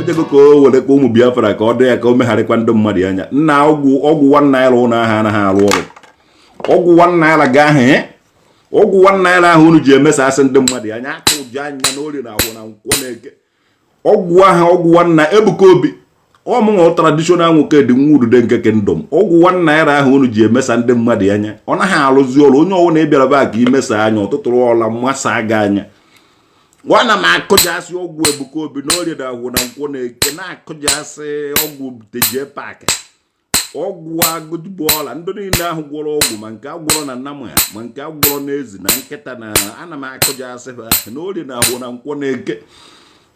Ejego ka o were ka ụmụ Biafra ka ọ dị ya ka o megharịkwa ndị mmadụ anya. Nna, ọgwụ ọgwụ 1 naira ụnụ ahụ anaghị arụ ọrụ. Ọgwụ 1 naira ga ahụ, ọgwụ 1 naira ahụ unu ji emesasị ndị mmadụ anya, aka ụjọ anya na orie na ahụ na nkwọ na eke, ọgwụ ahụ, ọgwụ 1 naira, Ebuka Obi, ọmụnwa traditional nwoke dị nwa udude nke kingdom, ọgwụ 1 naira ahụ unu ji emesa ndị mmadụ anya, ọ naghị arụzi ọrụ. Onye ọbụla ịbịara be ka imesa anya ọtụtụrụ ọla mmasa gị anya. Nwana m akụjasị ọgwụ Ebuka Obi na orie na ahụ na nkwọ na eke, na-akụjasị ọgwụ teje pak, ọgwụ agụbụọla ndị niile ahụ gwọrọ ọgwụ, ma nke agwọrọ na nnamụ ya, ma nke agwọrọ n'ezi na nkịta na ana m akụjasị ha na orie na ahụ na nkwọ na eke.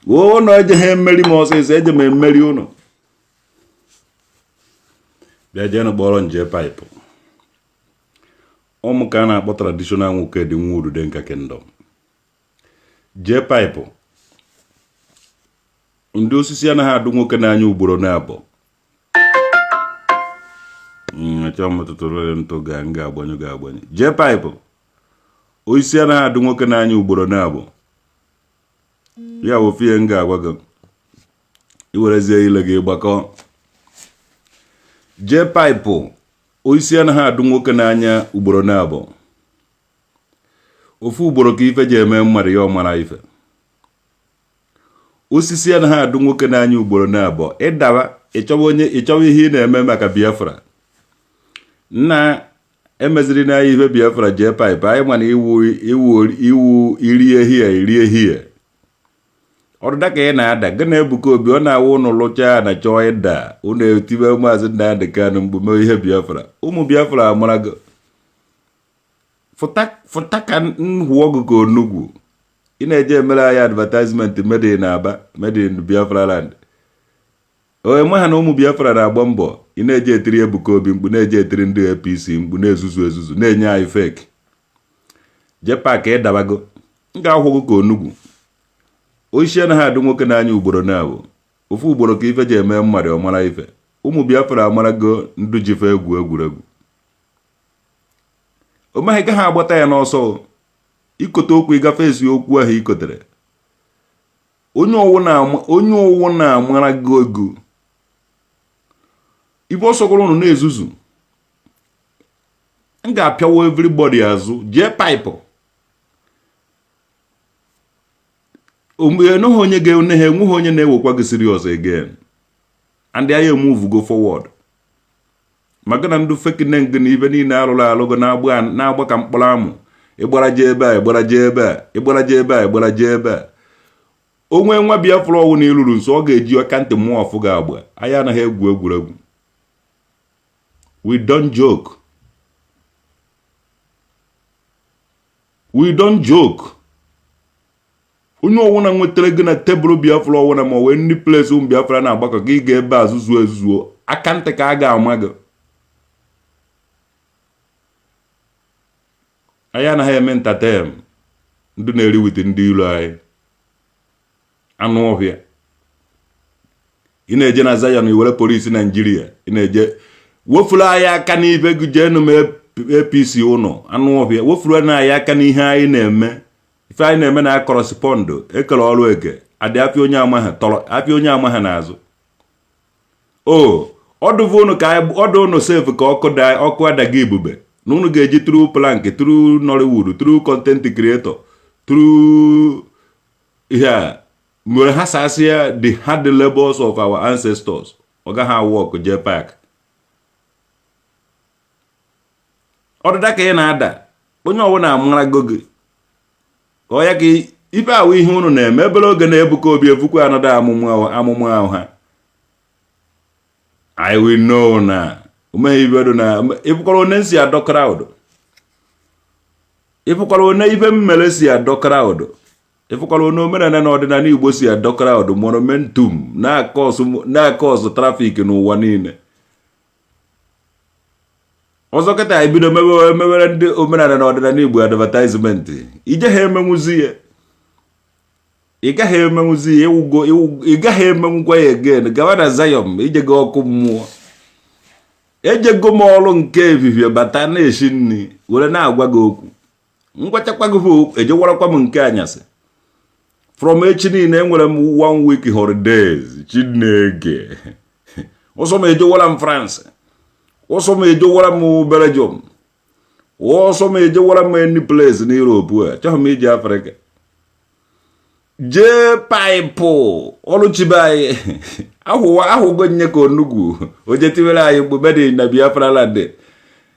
Ụnụ ejeghị emeri m ọsịsọ, eje m emeri ụnụ. Bịa jeenụ kpọrọ nje paịpụ ụmụ ka a na-akpọ traditional nwoke dị nwa udude nka kingdom. Jee paịpụ ndị osisi anaghị adụ nwoke n'anya ugboro na-abụ. Achọghị m tụtụrụ ntụ ga m ga-agbanyụ ga-agbanyụ. Jee paịpụ osisi anaghị adụ nwoke n'anya ugboro na-abụ. Ya bụ ofu ihe m ga-agwa gị, iwerezie ile gị gbakọ. Jee paịpụ osisi anaghị adụ nwoke n'anya ugboro na-abụ. Ofu ugboro ka ife ji eme mmadụ ya ọmara ife. Osisi anaghị adụ nwoke n'anya ugboro na-abụ. Ịdaba, ịchọwa onye, ịchọwa ihe ị na-eme maka Biafra. Nna, emeziri n'anya ife Biafra. Jee paịpụ anyị mana iwu iwu iwu iri ehihie iri ehihie ọdụda ka ị na-ada gị na Ebuka Obi. Ọ na-awụ ụnụ lụchaa na chọọ ịda, ụnụ etibe Maazị Nnamdị Kanụ mgbu mee ihe Biafra. Ụmụ Biafra amarago. Fụta ka nhụọ gị ka onugwu ị na-eje emere anyị advertisement made in Aba, made in Biafra land. Onye ma ha na ụmụ Biafra na-agba mbọ. Ị na-eje etiri Ebuka Obi mkpu, na-eje etiri ndị APC mkpu, na-ezuzu ezuzu, na-enye anyị fake. Jee paakị, ịdabago, m ga-akwụ gị ka onugwu. Osisi anaghị adụ nwoke n'anya ugboro na-abụ. Ofu ugboro ka ife ji eme mmadụ ọmara ife. Ụmụ Biafra amarago ndụ jife egwu egwuregwu. O meghị ka ha agbata ya n'ọsọ ikote okwu, ịgafe esi okwu ahụ ikotere. Onye ọwụ na-amara gị ego ife ọsọgoro ụnụ na-ezuzu, m ga-apịawa everybody azụ. Jee paịpụ mgbe enweghị onye ga-ene ha, enweghị onye na-ewekwa gị serious again, and anyị move go forward maka na ndị fake nne gị na ibe niile arụrụ arụ gị na-agba ka mkpụrụ amụ. Ịgbara jee ebe a, ịgbara jee ebe a, ịgbara jee ebe a, ịgbara jee ebe a. Onwe nwa Biafra ọwụ na iluru nso, ọ ga-eji aka ntị mmụọ ọfụ ga-agba. Anyị anaghị egwu egwuregwu. We don't joke, we don't joke. Onye ọwụna nwetara gị na tebụl Biafra ọwụna, ma wee ndị place ụmụ Biafra na-agbakọ ka ị ga ebe a zuzuo ezuzuo, aka ntị ka a ga-ama gị. Anyị anaghị eme entertain ndị na-eri with ndị ilo anyị. Anụ ọhịa, ị na-eje na Zion iwere polisi Naijiria, ị na-eje wefuru anyị aka n'ibe gị. Jeenụ m APC ụnụ, anụ ọhịa, wefuru na anyị aka n'ihe anyị na-eme. Ife anyị na-eme na correspond ekere ọrụ eke adị afịa onye amaghị tọrọ afịa onye amaghị n'azụ o ọdụvụ ụnụ ka ọdụ ụnụ safe ka ọkụ da ọkụ adaghị ibube na ụnụ ga-eji through plank, through Nollywood, through content creator, through ihe a nwere ha sasịa the hard labors of our ancestors. Ọ gaghị awụ ọkụ. Jee park ọdịda ka ị na-ada, onye ọbụla amarago gị ka ọ ya ka ife awụ ihe unu na-eme. Ebere oge na-Ebuka Obi evukwa anọda amụmụ ahụ ha. I will know na omeghe ibedo na ịfụkwara one si adọ crowd, ịfụkwara one ife mmere si adọ crowd, ịfụkwara one omenala na ọdịnala Igbo si adọ crowd, momentum na-akọsụ traffic n'ụwa niile. Ọzọ kịta ebido mewere ndị omenala na ọdịnala Igbo advertisement. Ije ha emenwuzi ya, ị gaghị emenwuzi ya, ịwụgo, ị gaghị emenwukwa ya again. Gawa na Zion, ijego ọkụ mmụọ. Ejego m ọrụ nke ehihie bata na-esi nri were na-agwa gị okwu, ngwachakwa gị okwu, ejewarakwa m nke anyasị. From echi niile enwere m one week holidays. Chineke, ọsọ m ejewara m France, ọsọ m ejewara m Belgium, ọsọ m ejewara m any place na Europe. A chọghị m ije Afrịka. Jee paịpụ ọlụchibe anyị ahụwa ahụgo nye ka onugwu oje tiwere anyị mgbe mede na Biafra land.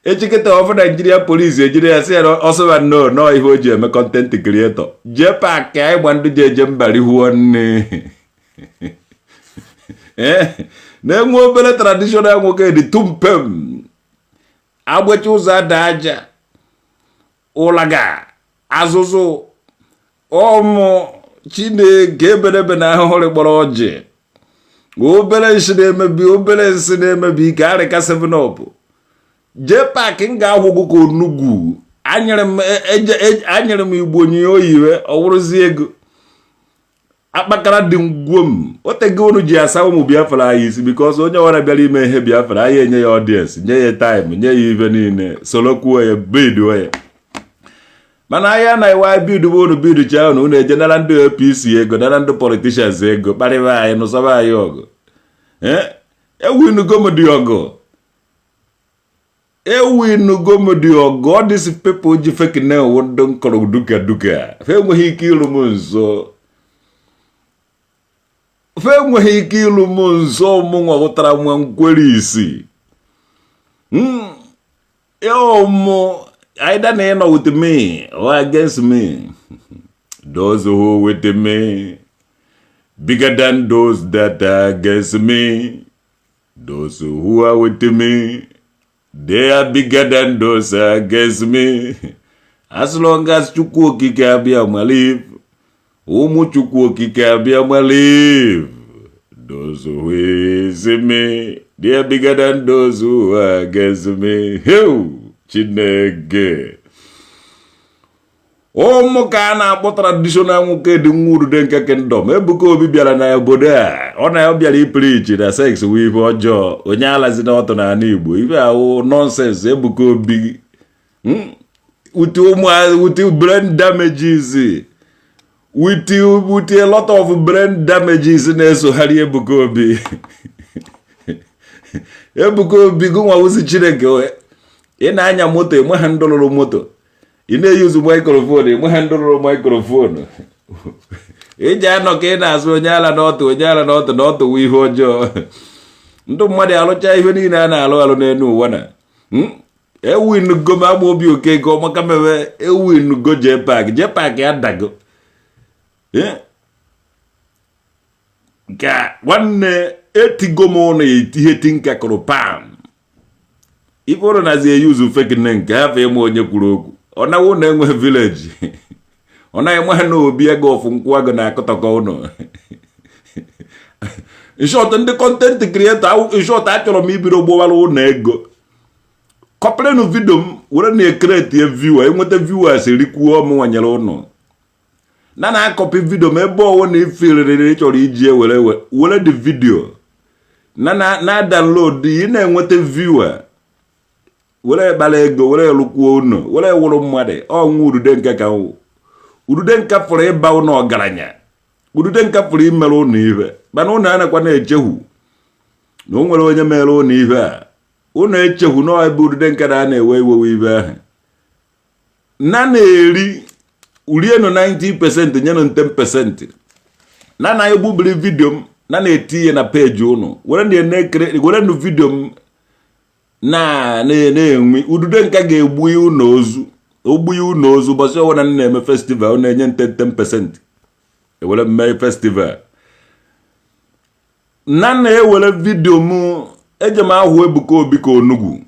Echikịta ọfụ Naijiria police ejide ya, sị ya ọsọba nnọọ nọọ ihe o ji eme content creator. Jee paakị anyị gba ndị ji eje mba rihuo nne. Ee, na-enwe obere traditional nwoke dị tumpem agbacha ụzọ ada aja ụlaga azụzụ ọmụ. Chineke, eberebe na ahụhụ rịgbọrọ ọjị, obere nsị na-emebi, obere nsị na-emebi ike arịka 7 Up. Jee paakị m ga-ahụgụ ka onugwu anyere m igbo onyinye oyiwe ọwụrụzi ego akpakara dị ngwom. Otego unu ji asa ụmụ Biafra anyị isi, because onye ọbụla bịara ime ihe Biafra, anyị enye ya audience, nye ya time, nye ya ibe niile, soro kwuo ya, biduo ya. Mana anyị anaghị wa bidu bụ unu biducha unu, unu eje nara ndị APC ego, nara ndị politicians ego, kparịba anyị, nụsaba anyị ọgụ. Ewinugo m dị ọgụ, ewinugo m dị ọgụ. All these people ji fake na-ewu ndị nkọrọ duka duka, fa enweghị ike ịlụ m nso, fa enweghị ike ịlụ m nso. Mụnwa ghụtara nwa nkwere isi mụ, either na ịnọ with me or against me. Those who with me bigger than those that are against me. Those who are with me, they are bigger than those against me. As long as Chukwu Okike abịa ma live, ụmụ Chukwu Okike abịa ma live, those who is me, they are bigger than those who are against me. Heu, Chineke, ụmụ ka a na-akpọ traditional nwoke dị nwa urude nke kingdom. Ebuka Obi bịara na obodo a, ọ na ọ bịara ipreach na sex wụ ife ọjọọ, onye alazi n'ọtụ n'ala Igbo. Ife ahụ nonsense. Ebuka Obi with ụmụ, with brain damages, with a lot of brain damages na-esogharị Ebuka Obi. Ebuka Obi, gụnwa wụzi Chineke. Ị na-anya moto, enweghị ndị lụrụ moto. Ị na-eyuzu microphone, enweghị ndị rụrụ microphone. Iji anọ ka ị na-azụ onye ala n'ọtụ, onye ala n'ọtụ na ọtụ wụ ihe ọjọọ. Ndị mmadụ alụcha ihe niile a na-alụ alụ n'elu ụwa na ewinugo m agba obi okeke ọmaka mewe. Ewinugo JPAC, JPAC adago ka nwanne. Etigo m ụlọ ihe tinka kụrụ pam ife ụlọ nazi eyuzu fake name nke hafụ ịma onye kwuru okwu. Ọ nawo na enweghị village, ọ naghị enwe ha na obi ego ọfụ nkwụ agụ na-akụtọkọ ụnụ. In short, ndị content creator, in short, achọrọ m ibido gbowara ụnụ ego. Copyrịnụ video m were na-ecreate viewer, enweta viewers rikwuo m nwanyere ụnụ na na-acopy video m ebe ọwụ na ifiriri ị chọrọ iji were were the video na na download, ị na-enweta viewer, were kpara ego, were lụkwuo ụnụ, were wụrụ mmadụ ọnwụ. Udude nke ka nwụ, udude nka fụrụ ịba ụnụ ọgaranya, udude nka fụrụ imere ụnụ ife. Mana ụnụ anakwa na-echehu na o nwere onye mere ụnụ ife a. Ụnụ echehu na ebe udude nka na na-ewe iwewe ibe ahụ na na-eri urienu 90%, nyenụ 10% na na egbubiri video m na na-eti ihe na peji ụnụ were na-ekere, were nụ video m na na-enwe. Udude nka ga-egbu ya ụnọ ozu, ogbu ya ụnọ ozu. Ụbọchị ọbụla m na-eme festival, ọ na-enye nte 10%, ewere mee festival na na-ewere video m. Eje m ahụ Ebuka Obi ka onugwu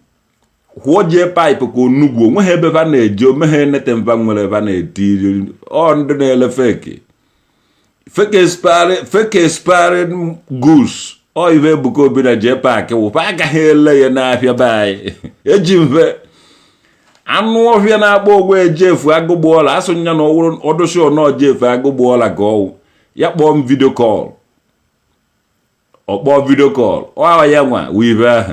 kwụọ, jee pipe ka onugwu onweghị ebe va na-eje omeghe nete mva nwere va na-eti. Ọ ndị na-ele fake fake expiring goods. Ọ ife Ebuka Obi na jee paakị wụfa agaghị ele ya n'ahịa be anyị. Eji mfe anụ ọhịa na-akpọ ogwe ejefu agụgbọọla asụ nya na ọwụrụ ọdụsị ọnọ jefu agụgbọọla ka ọwụ ya kpọọ m video call. Ọ kpọọ video call, ọ ya nwa wụ ibe ahụ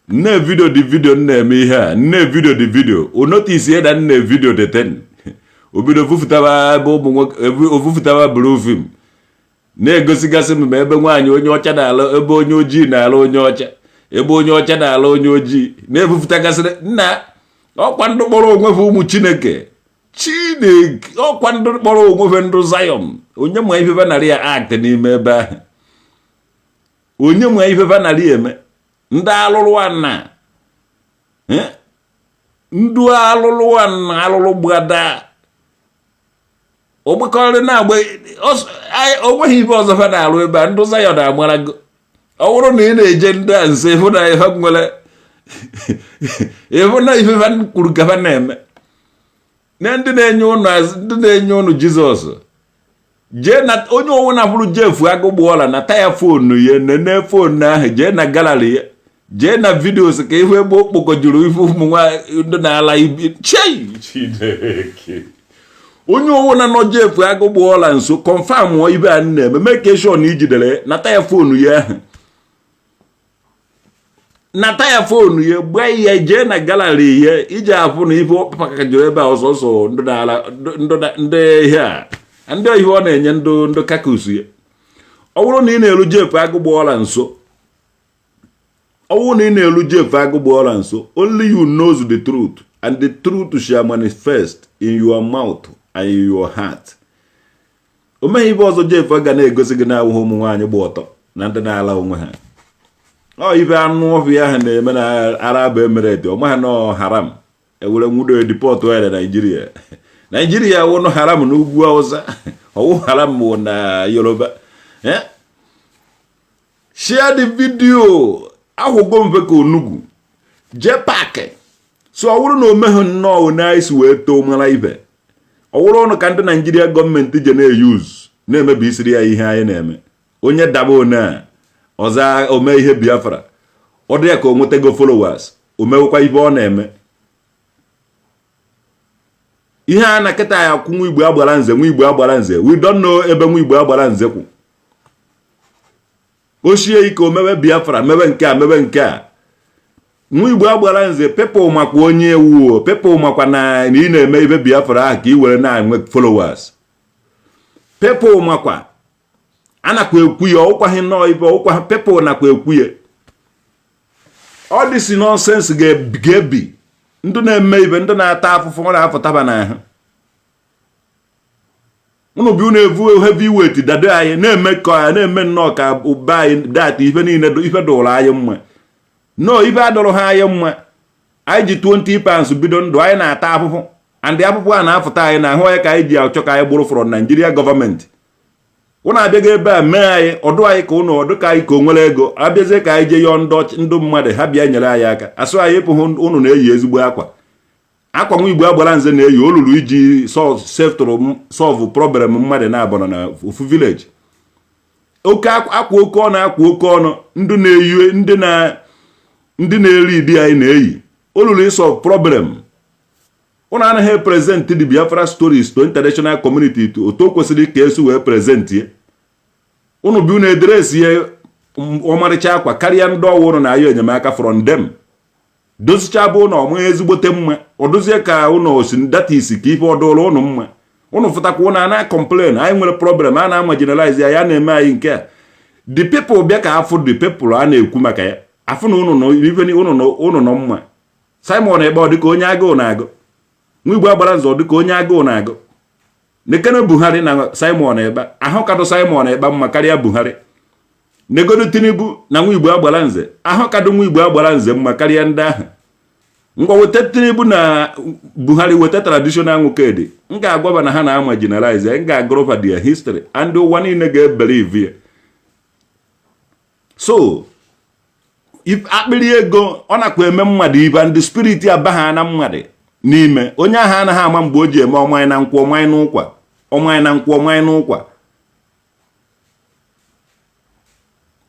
nne video dị video m na-eme ihe a, nne video dị video o notice ya na nne video the ten. Obido vufutaba ebe ụmụ nwoke, ovufutaba blue film na-egosigasị m ma ebe nwaanyị onye ọcha na-ala, ebe onye ojii na-ala onye ọcha, ebe onye ọcha na-ala onye ojii, na-ebufutagasịrị. Nna, ọkwa ndị kpọrọ onwe ha ụmụ Chineke, Chineke, ọkwa ndị kpọrọ onwe ha ndụ Zion. Onye ma ife narị ya act n'ime ebe ahụ? Onye ma ife narị eme? Ndị alụrụ ana, ndụ alụrụ ana, alụrụ gbada ogbekọrị na-agba. Onweghị ife ọzọ fa na-alụ ebe a. Ndụ Zion amarago. Ọ bụrụ na ị na-eje ndị a nso, ịhụ na ife nwere, ịhụ na ife fa kwuru ka fa na-eme na ndị na-enye ụnụ, ndị na-enye ụnụ Jizọs. Jee na onye onwe na bụrụ Jeff Agụgbụọla na taya phone ya, nene phone ahụ, jee na gallery ya, jee na videos ka ihu ebe okpokọjuru ife ụmụ nwaanyị ndị na-ala ibi. Chei, Chineke! Onye owu na nọ Jeff Agụgbụọla nso, confirm ibe a na-eme. Make sure na ijidere, nata ya phone ya ahụ, nata ya phone ya, gbaa ya, jee na gallery ya iji afụ na ife ọkpakajuru ebe a. Ọsọsọ ndị na-ala, ndị ihe a, ndị ihe ọ na-enye ndụ kakus ya. Ọ bụrụ na ị na-eru Jeff Agụgbụọla nso, ọ bụrụ na ị na-eru Jeff Agụgbụọla nso, only you knows the truth, and the truth shall manifest in your mouth and in your heart. O meghị ibe ọzọ Jeff ga na-egosi gị na-awụghị ụmụ nwaanyị gba ọtọ na ndị na-ala onwe ha. Ọ ibe anụ ọfịa ahụ na-eme na Arab Emirate. Ọ maghị na haram ewere nwudo deport ya na Naijiria. Naijiria wụnụ haram n'ugwu Awụsa, ọwụ haram wụ na Yoruba. Share the video. Ahụgo mfe ka onugwu jee paakị. So ọ bụrụ na o meghị nnọọ one anyị si wee too mara ibe, ọ bụrụ ụnụ ka ndị Naijiria gọọmenti je na-eyuz na-emebi isiri ya ihe anyị na-eme. Onye daba one a ọzọ ome ihe Biafra, ọ dị ya ka o nwetago followers, o mewekwa ibe ọ na-eme. Ihe a na kịta ya kwụ nwa Igbo agbara nze, nwa Igbo agbara nze. We don't know ebe nwa Igbo agbara nze kwụ. O sie ike, o mewe Biafra, mewe nke a, mewe nke a. Nwa Igbo agbara nze, people makwa onye ewu, people makwa na ị na-eme ibe Biafra ahụ ka ị were na-enwe followers. People makwa, anakwa ekwu ya, ọkwaghị nnọọ ibe ọkwa. People nakwa ekwu ya. Ọ dịsi nonsense ga-ebi ndị na-eme ibe, ndị na-ata afụfụ, ọ na-afụtaba n'ahụ unu bi. Unu evu heavy weight dado anyị na-eme ka ya na-eme nnọọ ka ụba anyị data ife niile, ife dụrụ anyị mma. No, ife adọrọ ha anyị mma. Anyị ji £20 bido ndụ anyị, na-ata afụfụ, and afụfụ a na-afụta anyị na ahụ anyị ka anyị ji achọ ka anyị gbụrụ from Nigeria gọọmenti. Ụnụ abịago ebe a mee anyị ọdụ anyị ka ụnụ ọdụ ka anyị ka o nwere ego. Abịazie ka anyị jee yọọ ndị mmadụ, ha bịa nyere anyị aka. Asụ anyị ịpụghị. Ụnụ na-eyi ezigbo akwa, akwa nwa Igbo agbara nze na-eyi olulu iji setụrụ solve problem mmadụ na-abụ na ofu village. Oke akwa, oke ọnụ akwa, oke ọnụ ndị na-eyi, ndị na-eri idi anyị na-eyi olulu isolve problem. Ụnụ anaghị present the Biafra stories to international community to otu o kwesịrị ka esi wee present ye. Ụnụ bi unu ederesi ya ọmarịcha akwa karịa ndị ọwụ ụnụ na-ayọ enyemaka from them. Dozicha bụ ụlọ ọmụ ezigbote mma, ọ dozie ka ụlọ osi datisi ka ife ọdụrụ ụnụ mma. Ụnụ fụtakwa, ụnụ a na-complain anyị nwere problem, a na-marginalize ya, ya na-eme anyị nke a. The people bịa ka afụ the people a na-ekwu maka ya, afụ na ụnụ nọ ife ụnụ nọ mma. Simon Ekpa ọ dịka onye agụụ na-agụ? Nwa Igbo agbara nzọ dịka onye agụụ na-agụ? Nekene Buhari na Simon Ekpa, ahụ kadụ Simon Ekpa mma karịa Buhari. Negodu Tinubu na nwa Igbo agbara nze, ahụ kadụ nwa Igbo agbara nze mma karịa ndị ahụ. Ngwa, weta Tinubu na Buhari, weta traditional nwoke dị. M ga-agwaba na ha na-marginalize. M ga-agụrụfa their history and ụwa niile ga-ebelieve ya. So akpịrị ego ọ nakwa eme mmadụ ibe ndị spirit aba ha na mmadụ n'ime. Onye ahụ anaghị ama mgbe o ji eme ọmanye na nkwụ, ọmanye n'ụkwa, ọmanye na nkwụ, ọmanye n'ụkwa.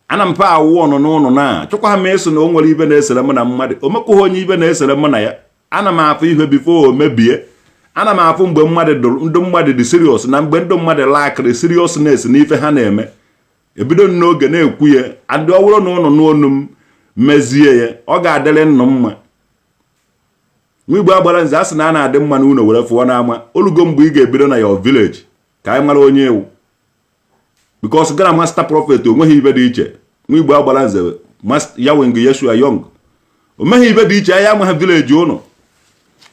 Ana m pa awụ ọnụ n'ụlọ na chọkwa ha ma eso na o nwere ibe na-esere mụ na mmadụ. O mekwughị onye ibe na-esere mụ na ya. Ana m afụ ihe before o mebie. Ana m afụ mgbe mmadụ ndụ mmadụ dị serious na mgbe ndụ mmadụ lakịrị seriousness n'ife ha na-eme. Ebido n'oge na-ekwu ya adị. Ọ bụrụ na ụnụ n'onu m mezie ya, ọ ga-adịrị nnụ mma. Nwa Igbo agbara nze, a sị na a na-adị mma n'ụlọ were fụọ n'ama. Olugo mgbe ị ga-ebido na your village ka anyị mara onye ewu, because gara Master Prophet onweghị ibe dị iche. Nwa Igbo agbara nze, Yahweh Yeshua Young, o meghị ibe dị iche. Anyị amaghị village ụnụ.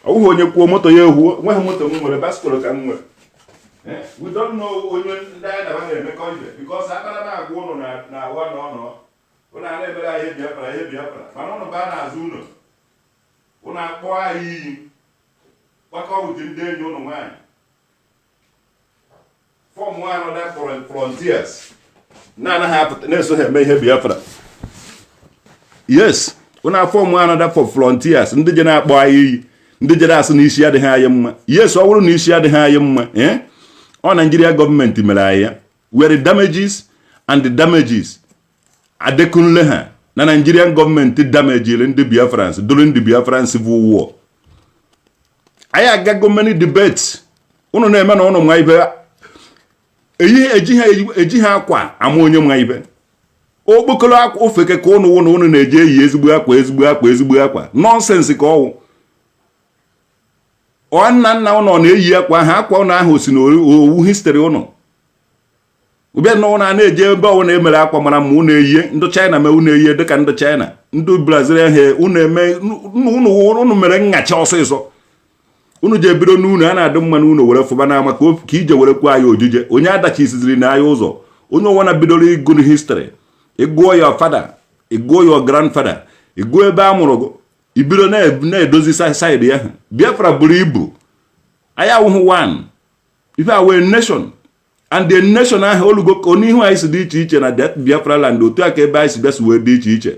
Ọ bụghị onye kwuo moto ya ehuo. Nweghị moto m nwere, bicycle ka m nwere. We don't know onye ndị anyị na na-emekọ ibe, because akparamagwa ụnụ na ahụ na ọnọ ụnụ a na-emere anyị ihe Biafra, ihe Biafra, mana ụnụ baa n'azụ ụnụ, ụnụ akpọ anyị iyi, gbakọ with ndị enyi ụnụ nwaanyị, form another frontiers na-anaghị apụta na-eso ha eme ihe Biafra. Yes, ụnụ a-form another for frontiers, ndị je na-akpọ anyị iyi, ndị jere asị na isi adịghị anyị mma. Yes, ọ bụrụ na isi adịghị anyị mma, eh, ọ Nigeria gọọmenti mere anyị ya, were damages and the damages adekunle ha na Nigerian gọọmenti damagiri ndị Biafrans during the Biafran Civil War. Anyị agago many debates. Unu na-eme na ụnụ nwa ibe eji ha akwa ama onye nwa ibe okpokolo akwa ofeke ka ụnụ wụ na ụnụ na-eji eyi ezigbo akwa, ezigbo akwa, ezigbo akwa. Nonsense ka ọwụ. Ọ nna nna ụnụ na-eyi akwa ahụ, akwa ụnụ ahụ si n'owu history ụnụ ụbịa na ụnụ a na-eje ebe ọbụla emere akwa mara mma, ụnụ eyie. Ndị China mee, ụnụ eyie dịka ndị China. Ndị Brazil ha, ụnụ eme ụnụ mere nhacha ọsịsọ. Unu ji ebido n'unu a na-adị mma n'unu were fụba n'ama ka ije were kwuo anyị ojije. Onye adachisiziri na anyị ụzọ, onye ọnwa na bidoro ịgụ history, ịgụọ your father, ịgụọ your grandfather, ịgụọ ebe a mụrụ gị, ibido na-edozi side ya. Biafra buru ibu, anyị awụghị one ife a wee nation, and the nation ahụ olugo ka onihu anyị si dị iche iche na that Biafra land, otu a ka ebe anyị si bịa si wee dị iche iche.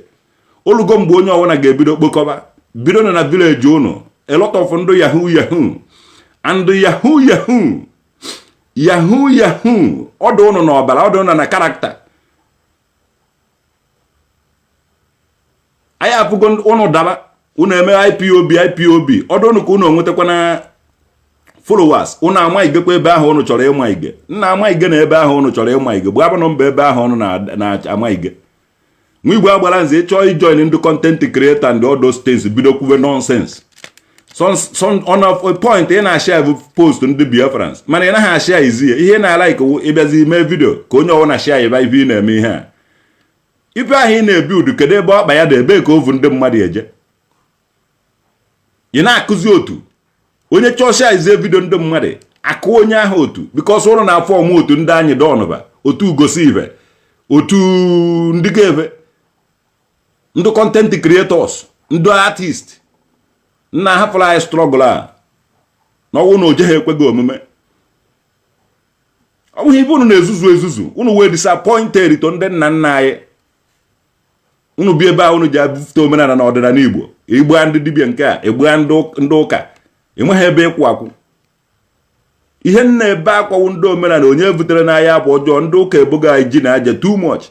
Olugo mgbe onye ọbụla ga-ebido kpokọba, bido na village ụnụ. A lot of ndị yahoo yahoo and yahoo yahoo yahoo yahoo, ọdụ ụnụ na ọbara, ọdụ ụnụ na character. Anyị afụgo ụnụ daba, ụnụ eme IPOB, IPOB, ọdụ ụnụ ka ụnụ onwetakwa na followers. Ụnụ ama igekwa ebe ahụ ụnụ chọrọ ịma ige nna ama ige na ebe ahụ ụnụ chọrọ ịma ige gbaa nọmba ebe ahụ ụnụ na-ama ige. Nwa Igbo agbara nze, ịchọọ ijoin ndị content creator and all those things, bido kwuwe nonsense. On a point ị na-ashare bụ post ndị Biafrans, mana ị naghị ashare izi ya. Ihe na-ala ike ịbịazi mee video ka onye ọbụla share ịba ife ị na-eme. Ihe a, ife ahụ ị na-ebi udu, kedu ebe ọkpa ya dị? Ebe ka ovu ndị mmadụ eje? Ị na-akụzi otu onye chọọ share izie video ndị mmadụ, akụ onye ahụ otu, because ụlọ na-afọ ọmụ otu ndị anyị dọnụba, otu ugosi ibe, otu ndị ga-ebe ndị content creators, ndị artist nna hapụrụ anyị struggle a na ọnwụ na ojeghị ekweghị omume. Ọ bụghị ibe unu na-ezuzu ezuzu. Unu wee disappointed to ndị nna nna anyị. Unu bi ebe a, unu ji abufute omenala na ọdịnala Igbo, ịgba ndị dibịa nke a, ịgba ndị ụka, enweghị ebe ịkwụ akwụ. Ihe nna ebe akwawu ndị omenala onye butere n'ahịa akwa ọjọọ. Ndị ụka ebogo anyị ji na aja too much,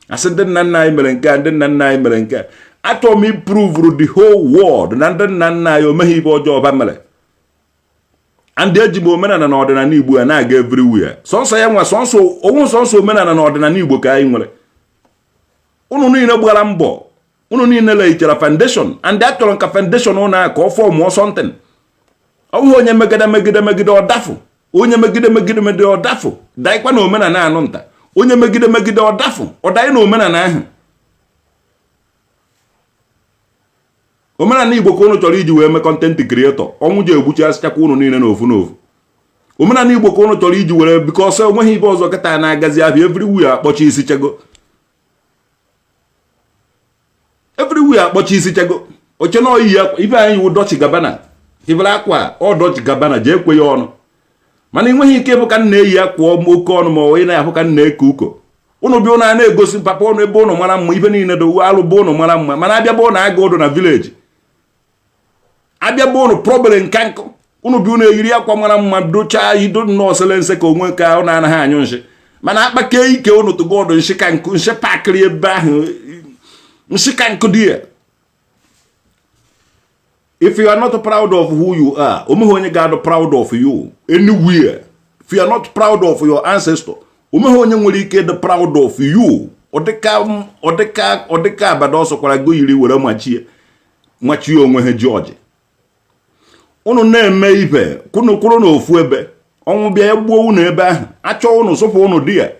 asị ndị nna nna anyị mere nke a, ndị nna nna anyị mere nke a. Achọrọ m ipruvuru the whole world na ndị nna nna anyị omeghị ibe ọjọọ ọba mere, and eji m omenala na ọdịnala Igbo a na-aga everywhere. Sọnsọ ya nwa, sọnsọ onwe, sọnsọ omenala na ọdịnala Igbo ka anyị nwere. Unu niile gbara mbọ, unu niile lehichara foundation, and achọrọ nka foundation ụnụ a ka ọ formụọ something. Ọ bụghị onye megide megide megide ọdafụ, onye megide megide megide ọdafụ daịkwa na omenala anụ nta, onye megide megide ọdafụ ọdaị na omenala ahụ. Omenala Igbo ka unu chọrọ iji wee mee content creator. Ọnwụ ji egbuchi asịchakwa unu niile n'ofu n'ofu. Omenala Igbo ka unu chọrọ iji were, because onweghị ibe ọzọ kịta na-agazi ahịa. Everywhere akpọchi isi chego, everywhere akpọchi isi chego oche na oyi ya. Ibe anyị wụ Dolce Gabbana ibere akwa ọ Dolce Gabbana jee kwe ya ọnụ, mana ị nweghị ike ịbụ ka nna eyi akwa oke ọnụ, ma ọ na-ahụ ka nna eke uko. Ụnụ bịa, ụnụ a na-egosi papa ụnụ ebe ụnụ mara mma, ibe niile dị alụ bụ ụnụ mara mma, mana abịa bụ ụnụ aga ụdụ na village, abịa bụ ụnụ problem nka nkụ. Ụnụ bịa, ụnụ eyiri akwa mara mma, dochaa ido nnọọ sele ka onwe ka ụnụ anaghị anyụ nshị, mana akpake ike ụnụ tụgo ọdụ nshị ka nkụ, nshị pakịrị ebe ahụ, nshị ka nkụ dị ya. If you are not proud of who you are, onweghị onye ga-adụ proud of you anywhere. If you are not proud of your ancestor, onweghị onye nwere ike ịdị proud of you. Ọdịka abada ọsọ kwara go yiri were machie machie onwe ha jọji. Unu na-eme ife kwunu kwuru n'ofu ebe. Ọnwụ bịa egbuo unu ebe ahụ, achọ unu sụpụ unu di ya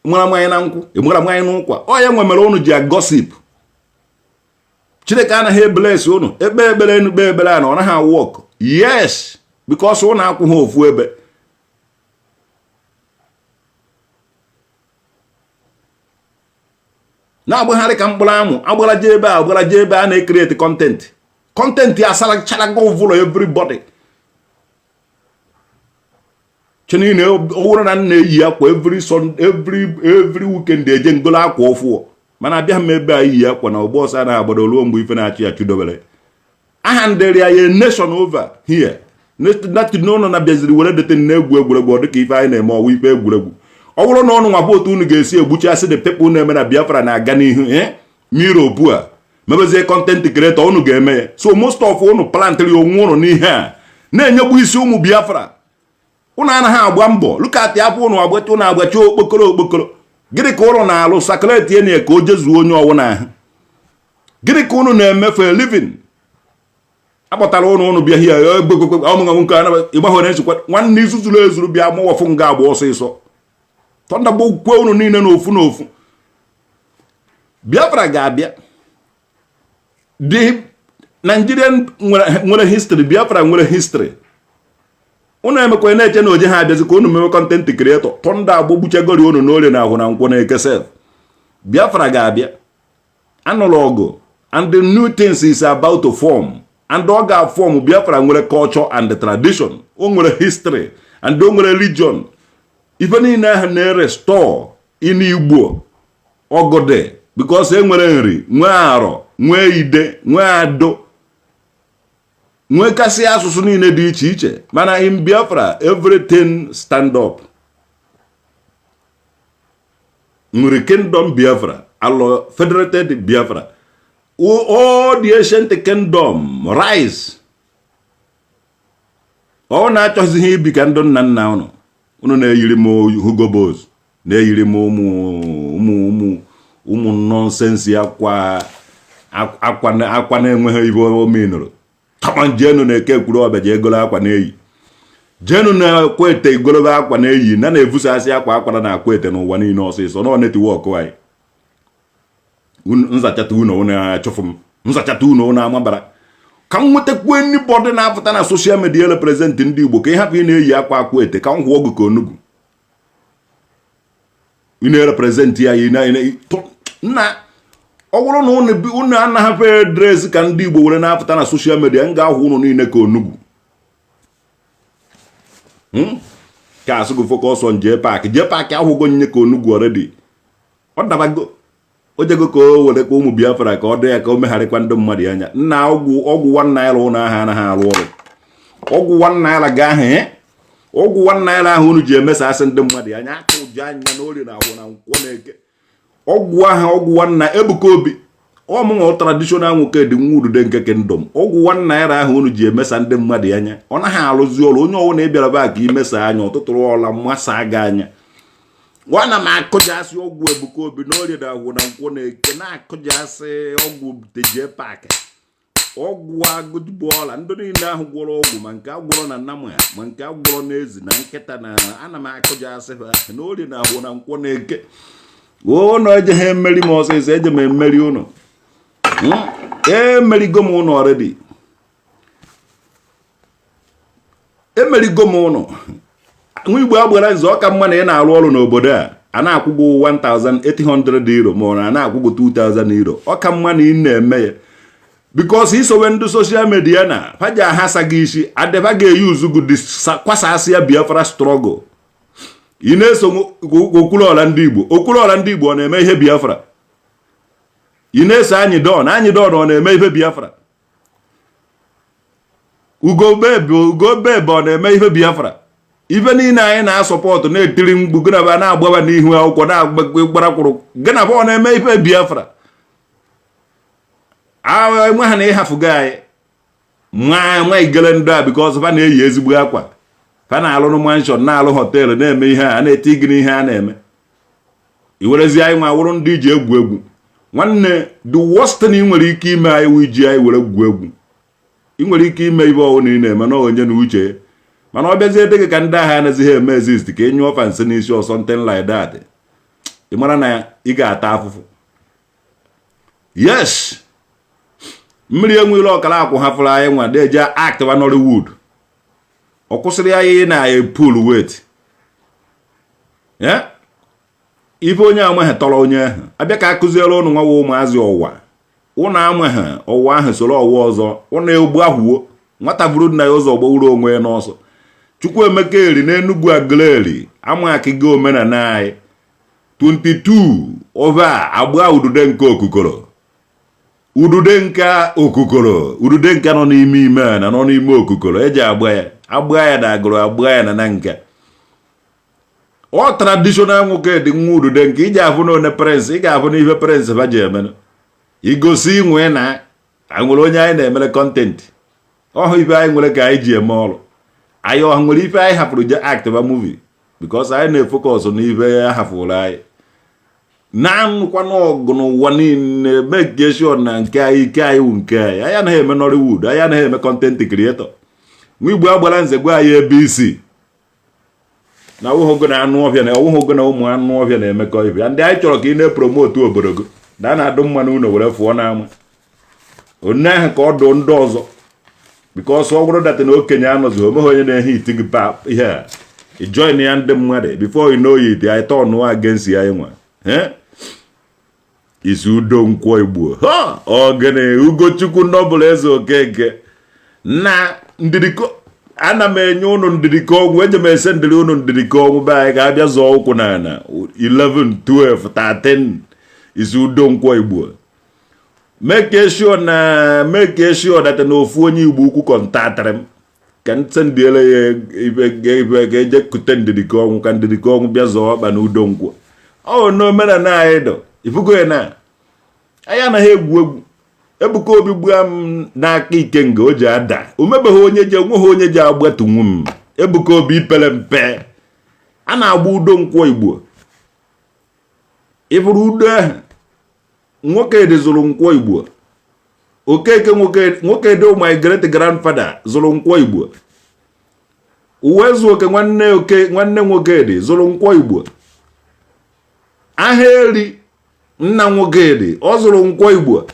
mara mmanya na nkwụ, ịmara mmanya n'ụkwa. Ọ ya nwe mere unu ji agossip. Chineke anaghị ebless unu. Ekpe ekpere enu, kpe ekpere a na ọ naghị awork. Yes, because unu akwụghị ofu ebe. Na-agbagharị ka mkpụrụ amụ, agbaraje ebe a, agbaraje ebe a, na-ecreate content. Content ya asacharago ụvụlọ everybody. Chenine ọ bụrụ na m na-eyi akwa every Sunday, every weekend, eje ngolo akwa ọfụọ, mana abịaghị m ebe a iyi akwa na ọgbọ ọsọ anaghị agbado ruo mgbe ife na-achị ya chudobere aha ndịrị ya nation over here n'ụlọ na bịaziri were dete na-egwu egwuregwu. Ọ dịka ife anyị na-eme ọwa ife egwuregwu. Ọ bụrụ na ọnụ nwa bụ otu unu ga-esi egbuchasị the people na-eme na Biafra na-aga n'ihu, Europe a mebezie content creator, unu ga-eme ya. So most of unu plantịrị onwe unu n'ihe a na-enyegbu isi ụmụ Biafra. Unu anaghị agba mbọ. Look at afọ unu agbacha, unu agbacha okpokoro okpokoro. Gịnị ka unu na-alụ? Circulate ya ka o jezuo onye ọwụna ahụ. Gịnị ka unu na-eme for a living? Akpọtara ụnụ, ụnụ bịa hie ọmụnwụ nke ịgbahụ na-esokwa nwanne izu zuru ezuru bịa mụwafụ nga agba ọsịsọ thunder gbokwe unu niile n'ofu n'ofu. Biafra ga-abịa. The Nigerian nwere history, Biafra nwere history. Unu emekwa na-eche na oje ha abịazi ka unu mewe content creator. Thunder agbogbuchagori unu n'orie na ahụ na nkwọ na eke sef. Biafra ga-abịa. Anụrụ ọgụ and the new things is about to form, and ọ ga-form. Biafra nwere culture and tradition, o nwere history and o nwere religion. Ife niile ahụ na-erestore in Igbo ọgọdị, because e nwere nri, nwee arọ, nwee ide, nwee ado, nwekasị asụsụ niile dị iche iche. Mana in Biafra, everything stand up. Nri kingdom Biafra, Alo federated Biafra, all the ancient kingdom rise. Ọ na-achọzighị ibi ka ndị nna nna unu. Unu na-eyiri m Hugo Boss, na-eyiri m ụmụ ụmụ ụmụ ụmụ nonsense akwa akwa akwa na-enweghị ibe omenụrụ. Kama jenu na-eke ekwuru ọbịa, jee golo akwa na-eyi. Jenu na-akwa ete igolobe akwa na-eyi na na-evusasị akwa akwara na akwa ete n'ụwa niile ọsịsọ nọ network anyị. Nzachata unu, unu achụfụ m. Nzachata unu, unu amabara ka m nwetakwu anybody na-apụta na social media represent ndị Igbo ka ị hapụ ị na-eyi akwa akwa ete, ka m hụọ ọgụ ka onugbu ị na-represent ya. Nna, ọ bụrụ na unu anaghị dress ka ndị Igbo were na-apụta na social media, m ga-ahụ unu niile ka onugbu ka asụ gị. Focus on JPAC. JPAC ahụgo nye ka onugbu already. Ọ dabago, o jego ka o were ka ụmụ Biafra ka ọ dị ya ka o megharịkwa ndị mmadụ anya. Nna, ọgwụ ọgwụ 1 naira ụnụ ahụ anaghị arụ ọrụ. Ọgwụ 1 naira ga ahụ, ọgwụ 1 naira ahụ unu ji emesasị ndị mmadụ anya, aka ụjọ anya na orie na ahụ na nkwọ na eke. Ọgwụ ahụ, ọgwụ 1 naira, Ebuka Obi, ọmụnwa traditional nwoke dị nwa udude nke kingdom. Ọgwụ 1 naira ahụ unu ji emesa ndị mmadụ anya, ọ naghị arụzi ọrụ. Onye ọbụla ị bịara be a ka imesa anya ụtụtụrụ ọla mmasa gị anya. Nwana m akụjasị ọgwụ Ebuka Obi na orie na ahụ na nkwọ na eke, na-akụjasị ọgwụ JPAC, ọgwụ agụbụọla ndị niile ahụ gwọrọ ọgwụ, ma nke agwọrọ na nnamụ ya, ma nke agwọrọ n'ezi na nkịta na ana m akụjasị ha na orie na ahụ na nkwọ na eke. Ụnụ ejeghị emeri m ọsịsọ, eje m emeri ụnụ. Emerigo m ụnụ already, emerigo m ụnụ. Nwa Igbo agbara nze, ọka mma na ị na-arụ ọrụ n'obodo a, a na-akwụ gị €1800 ma ọ na na-akwụ gị €2000, ọka mma na ị na-eme ya, because isowe ndị social media na faja ahasa gị isi adeba ga-eyuzu gị kwasasị ya. Biafra struggle, ị na-eso Okwuluọra ndị Igbo. Okwuluọra ndị Igbo, ọ na-eme ihe Biafra? Ị na-eso anyị don, anyị don, ọ na-eme ihe Biafra? Ugobebe, Ugobebe, ọ na-eme ihe Biafra? Ife niile anyị na-asupport, na-etiri mkpu gịnaba, na-agbaba n'ihu akwụkwọ, na-agbarakwụrụ gịnaba, ọ na-eme ife Biafra? Enwe ha na ịhafụgo anyị nwa nwa igele ndị a, because fa na-eyi ezigbo akwa, fa na-alụ mansion, na-alụ hotel, na-eme ihe a na-eti gị n'ihe a na-eme. Iwerezi anyị nwa wụrụ ndị ji egwu egwu. Nwanne, the worst thing ị nwere ike ime anyị wụ iji anyị were gwu egwu. Ị nwere ike ime ibe ọwụ na ị na-eme na onye na uche, mana ọ bịazie dị gị ka ndị agha anaghịzi eme exist, ka ị nyụọ fa nsị n'isi or something like that. Ị mara na ị ga-ata afụfụ. Yes, mmiri enweela ọkara akwụ hafụrụ anyị nwa deje act wa Nollywood. Ọ kwụsịrị anyị na pull weight. Ife onye amaghị tọrọ onye ahụ abịa ka akụziere ụnụ nwawa ụmụazị ọwa ụnụ amaghị ọwa ahụ, soro ọwa ọzọ ụnụ egbu ahụwo. Nwata buru nna ya ụzọ gbawuru onwe ya n'ọsọ. Chukwuemeka Eri n'Enugwu Aguleri amakigo omenala anyị 22 over agba udude nke okukoro, udude nke okukoro, udude nke nọ n'ime ime a na nọ n'ime okukoro eji agba ya, agba ya na agụrụ, agba ya na nka. Ọ traditional nwoke dị nwa udude nke iji afụ na one prince, ị ga-afụ n'ife prince ba ji emenụ igosi inwe na nwere onye anyị na-emere content ọhụ. Ife anyị nwere ka anyị ji eme ọrụ anyị. Ọha nwere ife anyị hapụrụ je act ba movie because anyị na-efocus n'ife ya hapụrụ anyị na-anụkwana ọgụ n'ụwa niile. Make sure na nke anyị, ike anyị wụ nke anyị. Anyị anaghị eme Nollywood, anyị anaghị eme content creator. Nwa Igbo agbara nze gwa anyị ebe isi na ọwụghị na anụ ọhịa na ọwụghị na ụmụ anụ ọhịa na-emekọ ibe. Ndị anyị chọrọ ka ị na-epromote obodo gị na a na-adụ mma n'ụlọ were fụọ n'ama onye ahụ ka ọ dụ ndị ọzọ, because ọ bụrụ that na okenye anọzi, omeghị onye na-ehe iti gị pa ihe a, ị join ya ndị mmadụ. Before you know it, I turn against ya. Nwa isi udo nkwọ Igbo ha ogene Ugochukwu Nọbụl Eze Okeke na ndidiko, ana m enye ụnụ ndidiko ọnwụ. Eje m ese ndịrị ụnụ ndidiko ọnwụ be anyị ka abịa zọọ ụkwụ na ana 11 12 13 isi udo nkwọ Igbo. Make sure na make sure that na ofu onye Igbo ukwu contactịrị m ka m sendiele ya ibe ibe ka eje kute ndidiko ọnwụ, ka ndidiko ọnwụ bịa zọọ ọkpa na udo nkwọ. Ọ n'omenala anyị dọ ifugo ya na anyị anaghị egwu egwu. Ebuka Obi gbua m n'aka ikenga o ji ada, o mebeghị onye ji onweghị onye ji agbatunwu m. Ebuka Obi pere mpe a na-agba udo nkwọ Igbo. Ịfụrụ udo ahụ nwoke dị zụrụ nkwọ Igbo. Okeke nwoke dị, my great grandfather zụrụ nkwọ Igbo. Uwe zu oke nwanne oke nwanne nwoke dị zụrụ nkwọ Igbo. Aha eri nna nwoke dị, ọ zụrụ nkwọ Igbo.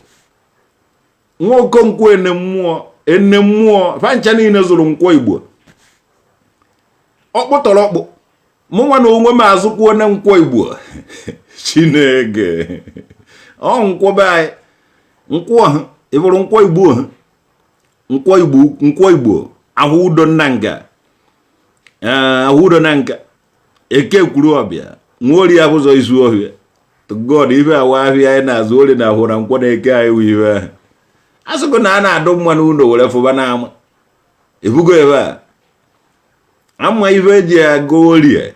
Nwa Okonkwo ene mmụọ ene mmụọ fancha niile zụrụ nkwọ Igbo. Ọkpụ tọrọ ọkpụ mụ nwa na onwe m azụkwuo na nkwọ Igbo. Chineke, ọ nkwọ be anyị, nkwọ ha ịbụrụ nkwọ Igbo ha, nkwọ Igbo, nkwọ Igbo ahụ udo nna nga ahụ udo na nka eke kwuru ọbịa nwa ori abụzọ izu ọhịa. To God, ife awa ahịa anyị na-azụ ori na ahụ na nkwọ na-eke anyị wụ ife ahụ a sịgo na a na-adụ mma n'ụlọ were fụba n'ama ebugo ebe a ama ife eji agụ orie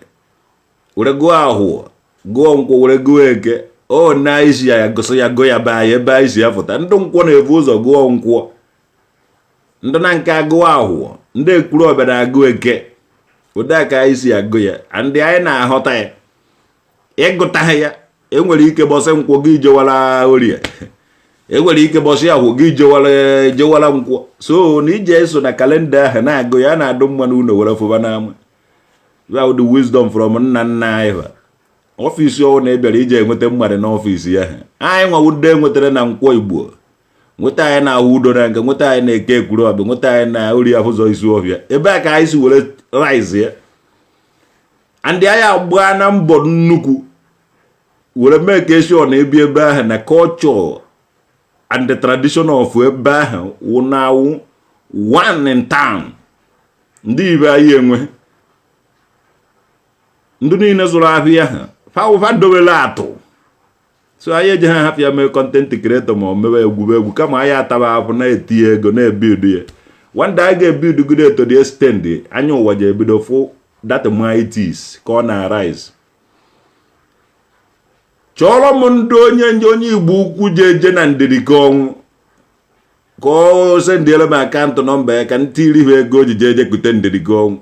were gụọ ahụọ, gụọ nkwọ, were gụọ eke. O na isi ya gụsị ya gụ ya be anyị ebe anyị si apụta. Ndị nkwọ na-ebu ụzọ gụọ nkwọ, ndị na nke agụọ ahụọ, ndị ekwuru ọbịa na-agụ eke. Ụdị ka anyị si agụ ya, ndị anyị na-aghọta ya ịgụtaghị ya. Enwere ike bọsị nkwọ gị jewara orie, enwere ike bọsị ahụ gị jewara nkwọ. So na ije eso na calendar ahụ na-agụ ya, na-adụ mma n'ụlọ were fụba n'ama. Ya the wisdom from nna nna anyị ha. Office ọwụ na ị bịara ije enweta mmadụ n'office ya, anyị nwawu ndị enwetara na nkwọ Igbo, nweta anyị na ahụ udo na nke nweta anyị na eke ekwuru ọbịa, nweta anyị na ori afụzọ isi ọfịa. Ebe a ka anyị si were rise ya, ndị anyị agbaa na mbọ nnukwu were mee ka esi ọ na-ebi ebe ahụ na culture and the tradition of ebe ahụ wụ na awụ one in town. Ndị ibe anyị enwe ndị niile zụrụ ahịa ha fa dowere atụ. So anyị eji ha hapụ ya mee content creator ma ọ mewe egwube egwu, kama anyị ataba afụ na-etinye ego na-ebuild ya. One day anyị ga-ebuild go to the extent anya ụwa ji ebido fụ that mighties ka ọ na-arise. Chọrọ m ndị onye Igbo ukwu ji eje na ndidi ka ọnwụ ka ọ sendiere m account number ya ka m tiri ha ego ojije eje kute ndidi ka ọnwụ.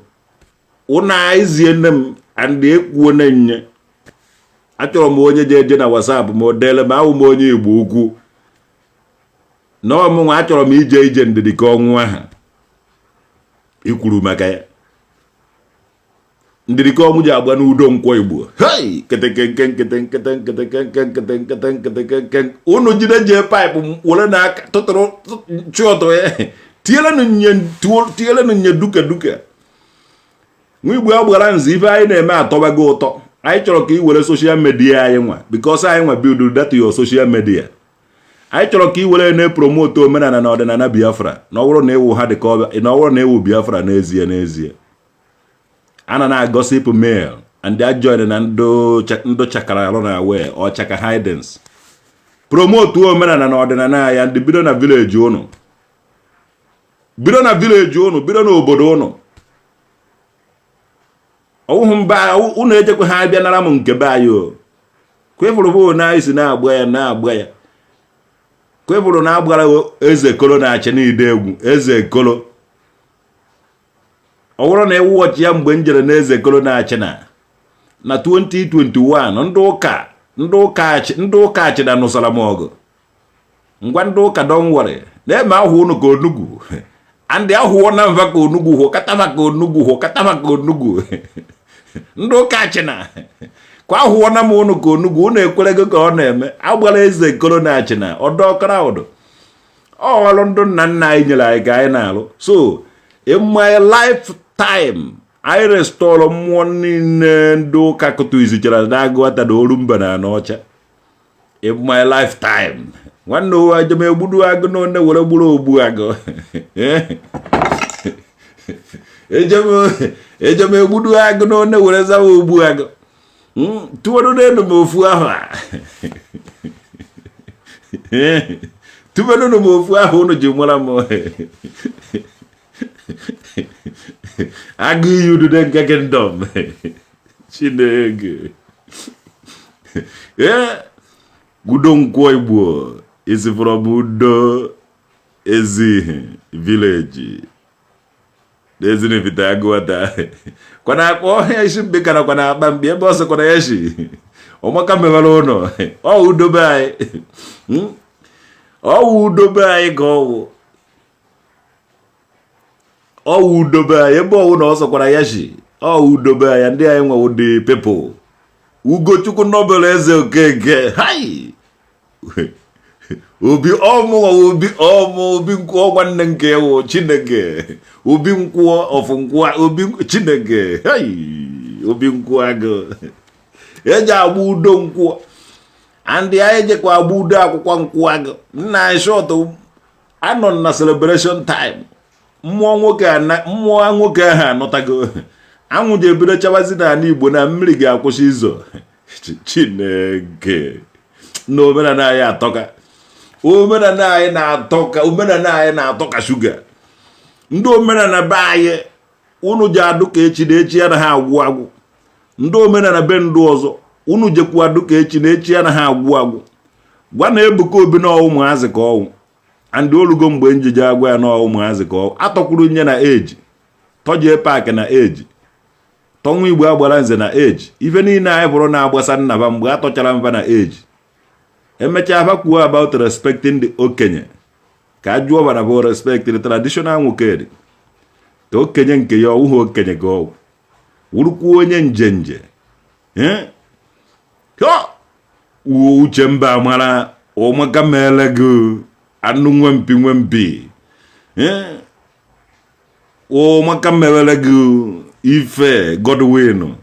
Ụnụ anyị nne m and ekwuo na nye achọrọ m onye je eje na WhatsApp ma o deele m. Awụ m onye Igbo ukwu. Na ọmụnwa achọrọ m ije ije ndidi ka ọnwụ ahụ i kwuru maka ya. Ndidi ka ọnwụ ji agba n'udo nkwọ Igbo. Hei, nkịtị nke nkịtị nkịtị nkịtị nke nkịtị nkịtị nkịtị nke unu jide jee paịpụ were n'aka tụtụrụ chụọtụ ya, tielenụ nye, tielenụ nye duka duka. Nwa Igbo agbara nze, ife anyị na-eme atọbago ụtọ. Anyị chọrọ ka ị were social media anyị nwa, because anyị nwa build that your social media. Anyị chọrọ ka ị were na-epromote omenala na ọdịnala Biafra, na ọ bụrụ na ịwụ ha dị ka na ọ bụrụ na ịwụ Biafra n'ezie n'ezie. Ana na gossip mail and they join na ndụ chakara alụ na wee ọchaka hidings promote omenala na ọdịnala ya. Ndị bido na village ụnụ, bido na village ụnụ, bido n'obodo ụnụ. Ọwụhụ mba ụnụ ejekwa ha abịa nara m nke be anyị. O kwefụrụ bụ na anyị si na-agba ya, na-agba ya. Kwefụrụ na agbara eze kolo na-achị n'ide egwu eze kolo. Ọ bụrụ na ịwụ ọchị ya mgbe m jere na eze kolo na-achị na 2021, ndị ụka achịna nụsara m ọgụ. Ngwa ndị ụka, don't worry, na-eme ahụ unu ka onugwu andị ahụọ na mva ka onugwu hụ katava, ka onugwu hụ katava, ka onugwu. Ndị ụka achịna kwa ahụọ na m unu ka onugwu. Unu ekwerego ka ọ na-eme agbara eze kolo na achịna ọdọ crowd. Ọrụ ndụ nna nna anyị nyere anyị ka anyị na-alụ. So in my lifetime, anyị restore mmụọ niile ndị ụka kụtụzichara na-agụata na Orumba na Anọcha. In my lifetime, nwanne ụwa, jem egbudu agụ na one were gburu ogbu agụ. Ejem egbudu agụ na one were zawa ogbu agụ. Tụọdụ n'elu m ofu ahụ a, tụbedụnụ m ofu ahụ unu ji mara m. Agụ iyi udude nke kingdom Chineke. Ee, udo nkwọ Igbo is from Udo Ezihe village n'Ezinifite Agụata kwana akpa ọhịa isi mkpi kara kwana akpa mkpi ebe ọsọ kwana ya si ọmaka mewara ụlọ. Ọ udobe anyị, ọ udobe anyị ka ọwụ, ọwụ udobe anyị ebe ọwụ na ọ sọkwara ya si ọ udobe anyị. Ndị anyị nwewo the people. Ugochukwu Nobel Eze Okeke, hai, obi ọmụ, obi ọmụ, obi nkwụọ nwanne nke ewu Chineke, obi nkwụọ ọfụ nkwụọ obi Chineke, hai, obi nkwụọ agụ eji agba udo nkwụọ andị anyị jekwa agba udo akwụkwọ nkwụ agụ nna anyị. Short anọ na celebration time. Mmụọ nwoke, mmụọ nwoke ahụ anọtago. Anwụ ji ebido chabazi n'ala Igbo na mmiri ga-akwụsị izo. Chineke, na omenala anyị atọka, omenala anyị na-atọka, omenala anyị na-atọ ka shuga. Ndị omenala be anyị, unu ji adụ ka echi na echi anaghị agwụ agwụ. Ndị omenala be ndụ ọzọ, unu jekwu adụ ka echi na echi anaghị agwụ agwụ. Gwa na Ebuka Obi na ụmụazị ka ọnwụ andị olugo mgbe njije agwa ya na ụmụazị ka ọnwụ atọkwuru nye na eji tọjee paakị na eji tọnwa Igbo agbara nze na eji ife niile anyị bụrụ na-agbasa nnaba mgbe a tọchara mba na eji emechaa fa kwuo about respecting the okenye, ka a jụọ bara bụ respect the traditional nwoke dị ka okenye nke ya ọwụghị okenye ka ọwụ wụrụkwuo onye njenje uche mba mara ụmụaka meele gị anụ nwempi nwempi ụmụaka mewere gị ife. Godwin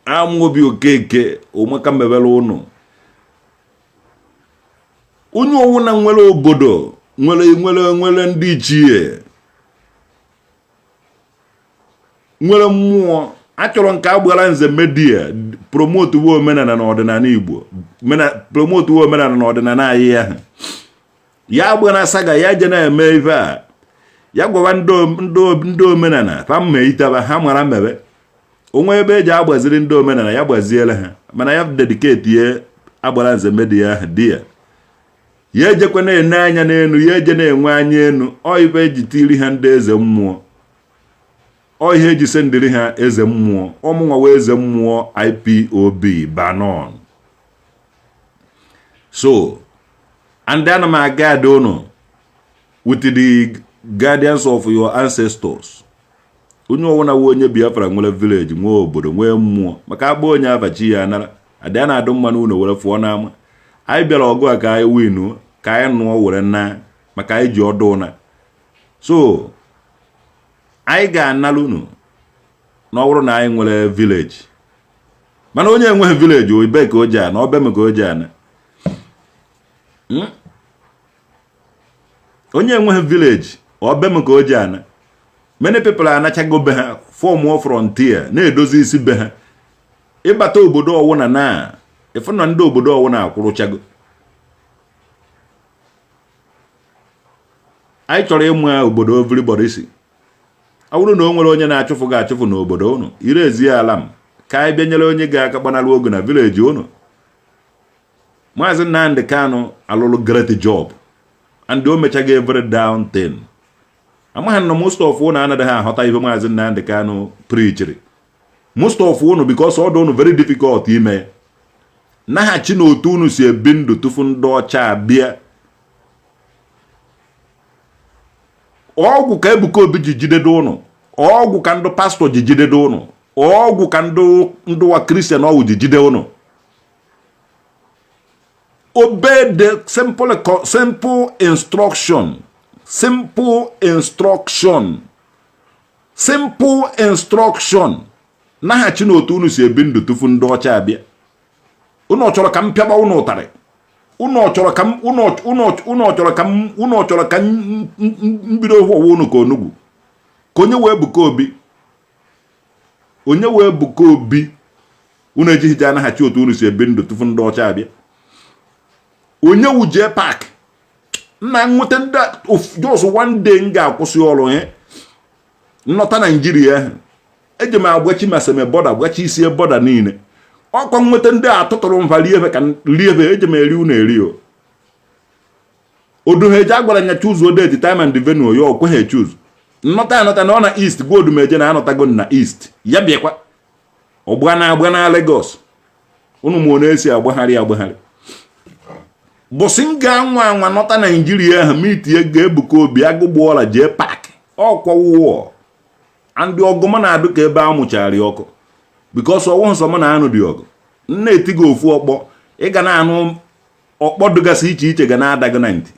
Amobi Okeke, ụmụaka mewere ụnụ. Onye ọwụna nwere obodo nwere ndị ichie nwere mmụọ achọrọ nke agbara nze media promote wo omenala na ọdịnala Igbo, promote wo omenala na ọdịnala anyị. Ya ya agbara saga ya je na-eme ife a, ya gwawa ndị omenala fa mma itaba ha mara mebe onwe ebe eji agbaziri ndị omenala ya gbaziere ha. Mana ya dedicate ye agbara nze media ahụ di ya, ya ejekwa na-ene anya n'elu, ya eje na-enwe anya enu. Ọ ife eji tiri ha ndị eze mmụọ, ọ ihe eji sendịrị ha eze mmụọ ọmụnwa wee eze mmụọ IPOB banon. So And ana m a-guide unu with the guidance of your ancestors. Onye ọwụna wụ onye Biafra nwere village, nwee obodo, nwee mmụọ, maka agba onye afa chi ya anara adị a na-adụ mma n'ụlọ were fụọ n'ama. Anyị bịara ọgụ a ka anyị win, ka anyị nụọ were na, maka anyị ji ọdụ ụna. So anyị ga-anara unu na ọ bụrụ na anyị nwere village. Mana onye enweghị village, obe ka o ji ana, obe m ka o ji ana. Onye enweghị village, obe m ka o ji ana. Many people anachago be ha, formụọ frontier, na-edozi isi be ha. Ịbata obodo ọwụna na ịfụ na ndị obodo ọwụna akwụrụchago. Anyị chọrọ ịmụ obodo everybody si. Ọ bụrụ na o nwere onye na-achụfụ gị achụfụ n'obodo unu, ire ezi ala m ka anyị bịa nyere onye ga-aka gbanalụ ogu na village unu. Maazị Nnamdi Kanu alụlụ great job and o mechago every down thing. Amaghị na most of unu anaghị aghọta ihe Maazị Nnamdi Kanu preachiri. Most of unu, because ọ dị unu very difficult ime naghachi n'otu unu si ebi ndụ tufu ndị ọcha abịa. Ọgwụ ka Ebuka Obi ji jidedo ụnụ, ọgwụ ka ndị pastọ ji jidedo ụnụ, ọgwụ ka ndị wa Christian ọwụ ji jide ụnụ. Obey the simple instruction, simple instruction, simple instruction. Naghachi n'otu unu si ebi ndụ tufu ndị ọcha abịa. Unu chọrọ ka m pịaba unu ụtarị? Unu chọrọ ka m unu chọrọ ka m unu chọrọ ka m mbido hụwa unu ka onugbu? Ka onye wee Ebuka Obi, onye wee Ebuka Obi, unu ejighị ji anaghachi otu unu si ebi ndụ tufu ndị ọcha abịa. Onye wu jee park nna nweta ndị just one day m ga-akwụsị ọrụ he nnọta Naijiria ahụ. Eji m agbachi ma seme border, gbachi isi border niile. Ọkwa nweta ndị a tụtụrụ mva rie ka rie ebe eji m eri unu eri o. Odumeje agwara nya choose date, time and venue, ya o kweghị choose. Nnọta anọta na ọ na east gwa Odumeje na anọtago na east, ya bịakwa ọgba na agba na Lagos. Unu ma na-esi agbagharị agbagharị. Bụsị m ga-anwa anwa nọta Naijiria ahụ, mitie ga Ebuka Obi agụgbuola jee park ọkwa wụọ ndị ọgụ m na-adụ ka ebe a mụchara ọkụ, because ọwụ nsọ m na-anụ dị ọgụ. M na-eti gị ofu ọkpọ, ị ga na-anụ ọkpọ dịgasị iche iche ga na-ada gị na ntị.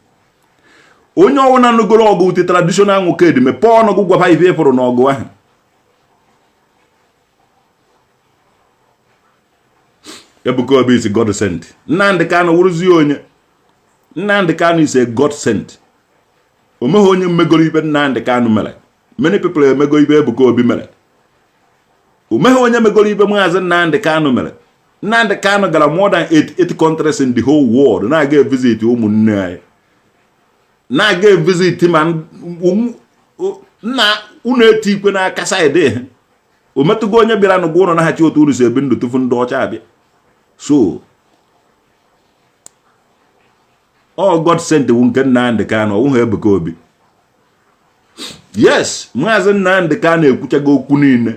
Onye ọbụla nụgoro ọgụ ute traditional nwoke dị, mepee ọnụ gị gwaba ife ịfụrụ n'ọgụ ahụ. Ebuka Obi is God sent. Nnamdi Kanu wụrụzie onye. Nnamdi Kanu is a God sent. O meghị onye mmegoro ibe Nnamdi Kanu mere. Many people emego ibe Ebuka Obi mere. O meghị onye megoro ibe Maazị Nnamdi Kanu mere. Nnamdi Kanu gara more than 88 countries in the whole world na-aga visit ụmụnne anyị, na-aga visit ma nna unu eti ikwe n'aka side ha. O metụgo onye bịara n'ụgwọ ụlọ naghachi otu unu si ebi ndụ tufu ndị ọcha abịa. So all God sent wu nke Nnamdi Kanu, ọwụghị Ebuka Obi. Yes, Maazị Nnamdi Kanu ekwuchago okwu niile.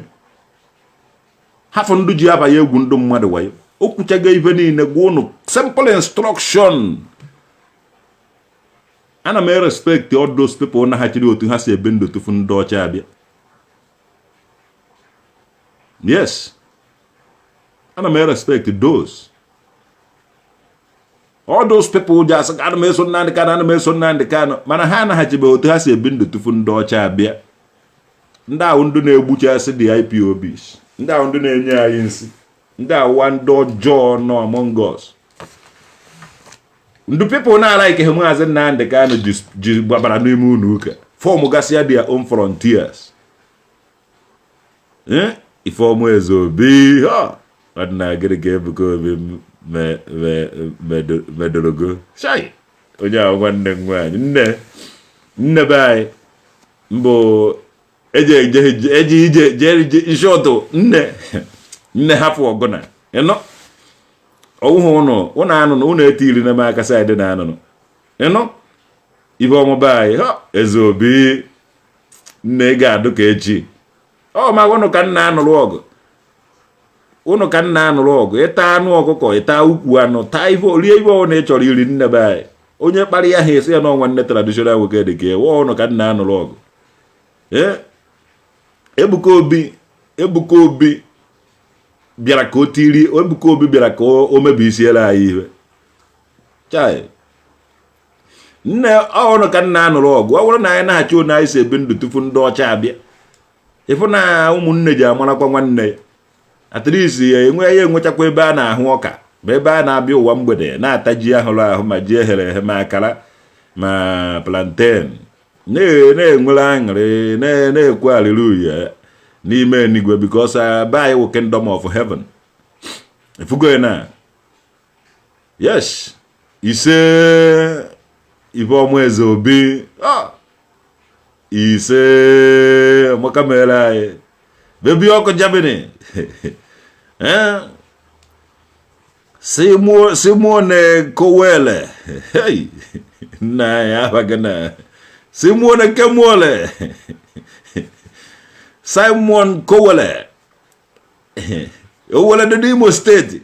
Hafụ ndụ ji abanye egwu ndụ mmadụ wayo. O kwuchago ife niile, gwa unu simple instruction. Ana m respect all those people naghachiri otu ha si ebi ndụ tufu ndị ọcha abịa. Yes, ana m respect those all those people ji asị ana m eso Nnamdi Kanu, ana m eso Nnamdi Kanu, mana ha anaghachibeghị otu ha si ebi ndụ tufu ndị ọcha abịa. Ndị ahụ ndị na-egbuchasị the IPOBs, ndị ahụ ndị na-enye anyị nsị, ndị awụwa ndị ọjọọ nọ among us. Ndị people na-ala ike ha Maazị Nnamdi Kanu ji gbabara n'ime ụlọ ụka form gasịa their own frontiers. Ifeọma Eze Obi ọdịna gịnị ka Ebuka Obi medorogo shai onye ahụ nwanne m nwaanyị nne nne be anyị mbụ eje eje eje ije jee ishọtụ nne nne hapụ ọgụna ịnọ ọwụhụ ụnụ ụnụ anụnụ ụnụ etiri na m aka side na anụnụ ịnọ ife ọmụba anyị ha Eze Obi nne ị ga-adụ ka echi ọ ma ụnụ ka nna anụrụ ọgụ ụnụ ka nna anụrụ ọgụ. Ịta anụ ọkụkọ, ịta ukwu anụ, taa ife rie ife ọbụla ị chọrọ iri nne be anyị. Onye kpara ya ha esi ya n'ọnwa nne traditional nwoke dị ka ewe ọnụ ka nna anụrụ ọgụ. Ee, Ebuka Obi, Ebuka Obi bịara ka o tiri, Ebuka Obi bịara ka o mebisiere anyị ihe. Chai, nne, ọnụ ka nna anụrụ ọgụ. Ọ bụrụ na anyị na-achọ onye anyị si ebi ndụ tupu ndị ọcha abịa, ịfụ na ụmụnne ji amarakwa nwanne ya. At least ya enwe ya enwechakwa ebe a na-ahụ ọka, bụ ebe a na-abịa ụwa mgbede na-ata ji ahụrụ ahụ, ma ji eghere eghe, ma akara, ma plantain, na-enwere aṅụrị, na-ekwu hallelujah n'ime enigwe, because be anyị wụ kingdom of heaven. Efugo na yes. Ise, Ifeọma Eze Obi, ise, amaka mere anyị. Bebi ọkụ Germany, Simone Kowele, hey, nna anyị, afa gị na Simone Kemuole, Simon Kowele, Owele dị n'Imo Steeti.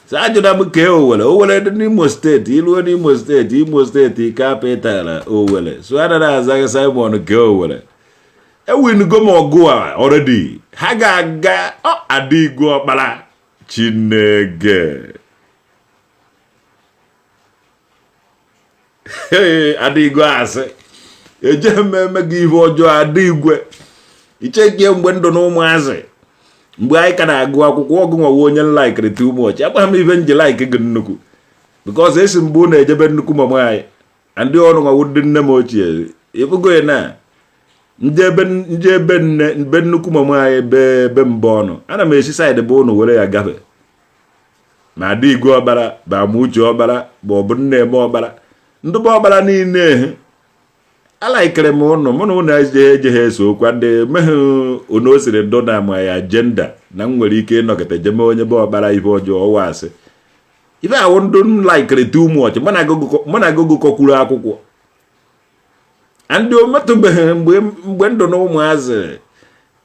Sị ajụna m kee Owele. Owele dị n'Imo Steeti. Iluo n'Imo Steeti, Imo Steeti capital Owele. So anaghị azaghị Simon kee Owele. Ewinugo m ọgụ a already. Ha ga-aga Adigwe Ọkpara. Chineke, Adigwe, asị ejeghị m eme gị ihe ọjọọ. Adigwe, ichekie mgbe ndụ na ụmụazị, mgbe anyị ka na-agụ akwụkwọ, ọgụ nwawa onye m likeri too much. Agbaghị m ife nji like gị nnukwu, because esi mbụ na-ejebe nnukwu mama anyị ndị ọrụ nwawo ndị nne m ochie. Ịbụgo ya na nje ebe nne be nnukwu mama anyị, be ebe mbụ ọnụ ana m esi side bụ ụnụ were ya gafe, ma Adigwe Ọkpara, ma Amuche Ọkpara, ma ọ bụ nne eme ọkpara, ndị bụ ọkpara niile, alaikere m ụnụ. Mụ na ụnụ ejeghị ejeghị eso okwu ndị meghị onu o siri ndụ na ma ya agenda na m nwere ike ịnọkọta jeme onye bụ ọkpara ihe ọjọọ. Ọwa asị ife ahụ ndụ m likere too much. Mụ na gogo kọkwuru akwụkwọ ndị o metụbeghị mgbe ndụ na ụmụazị.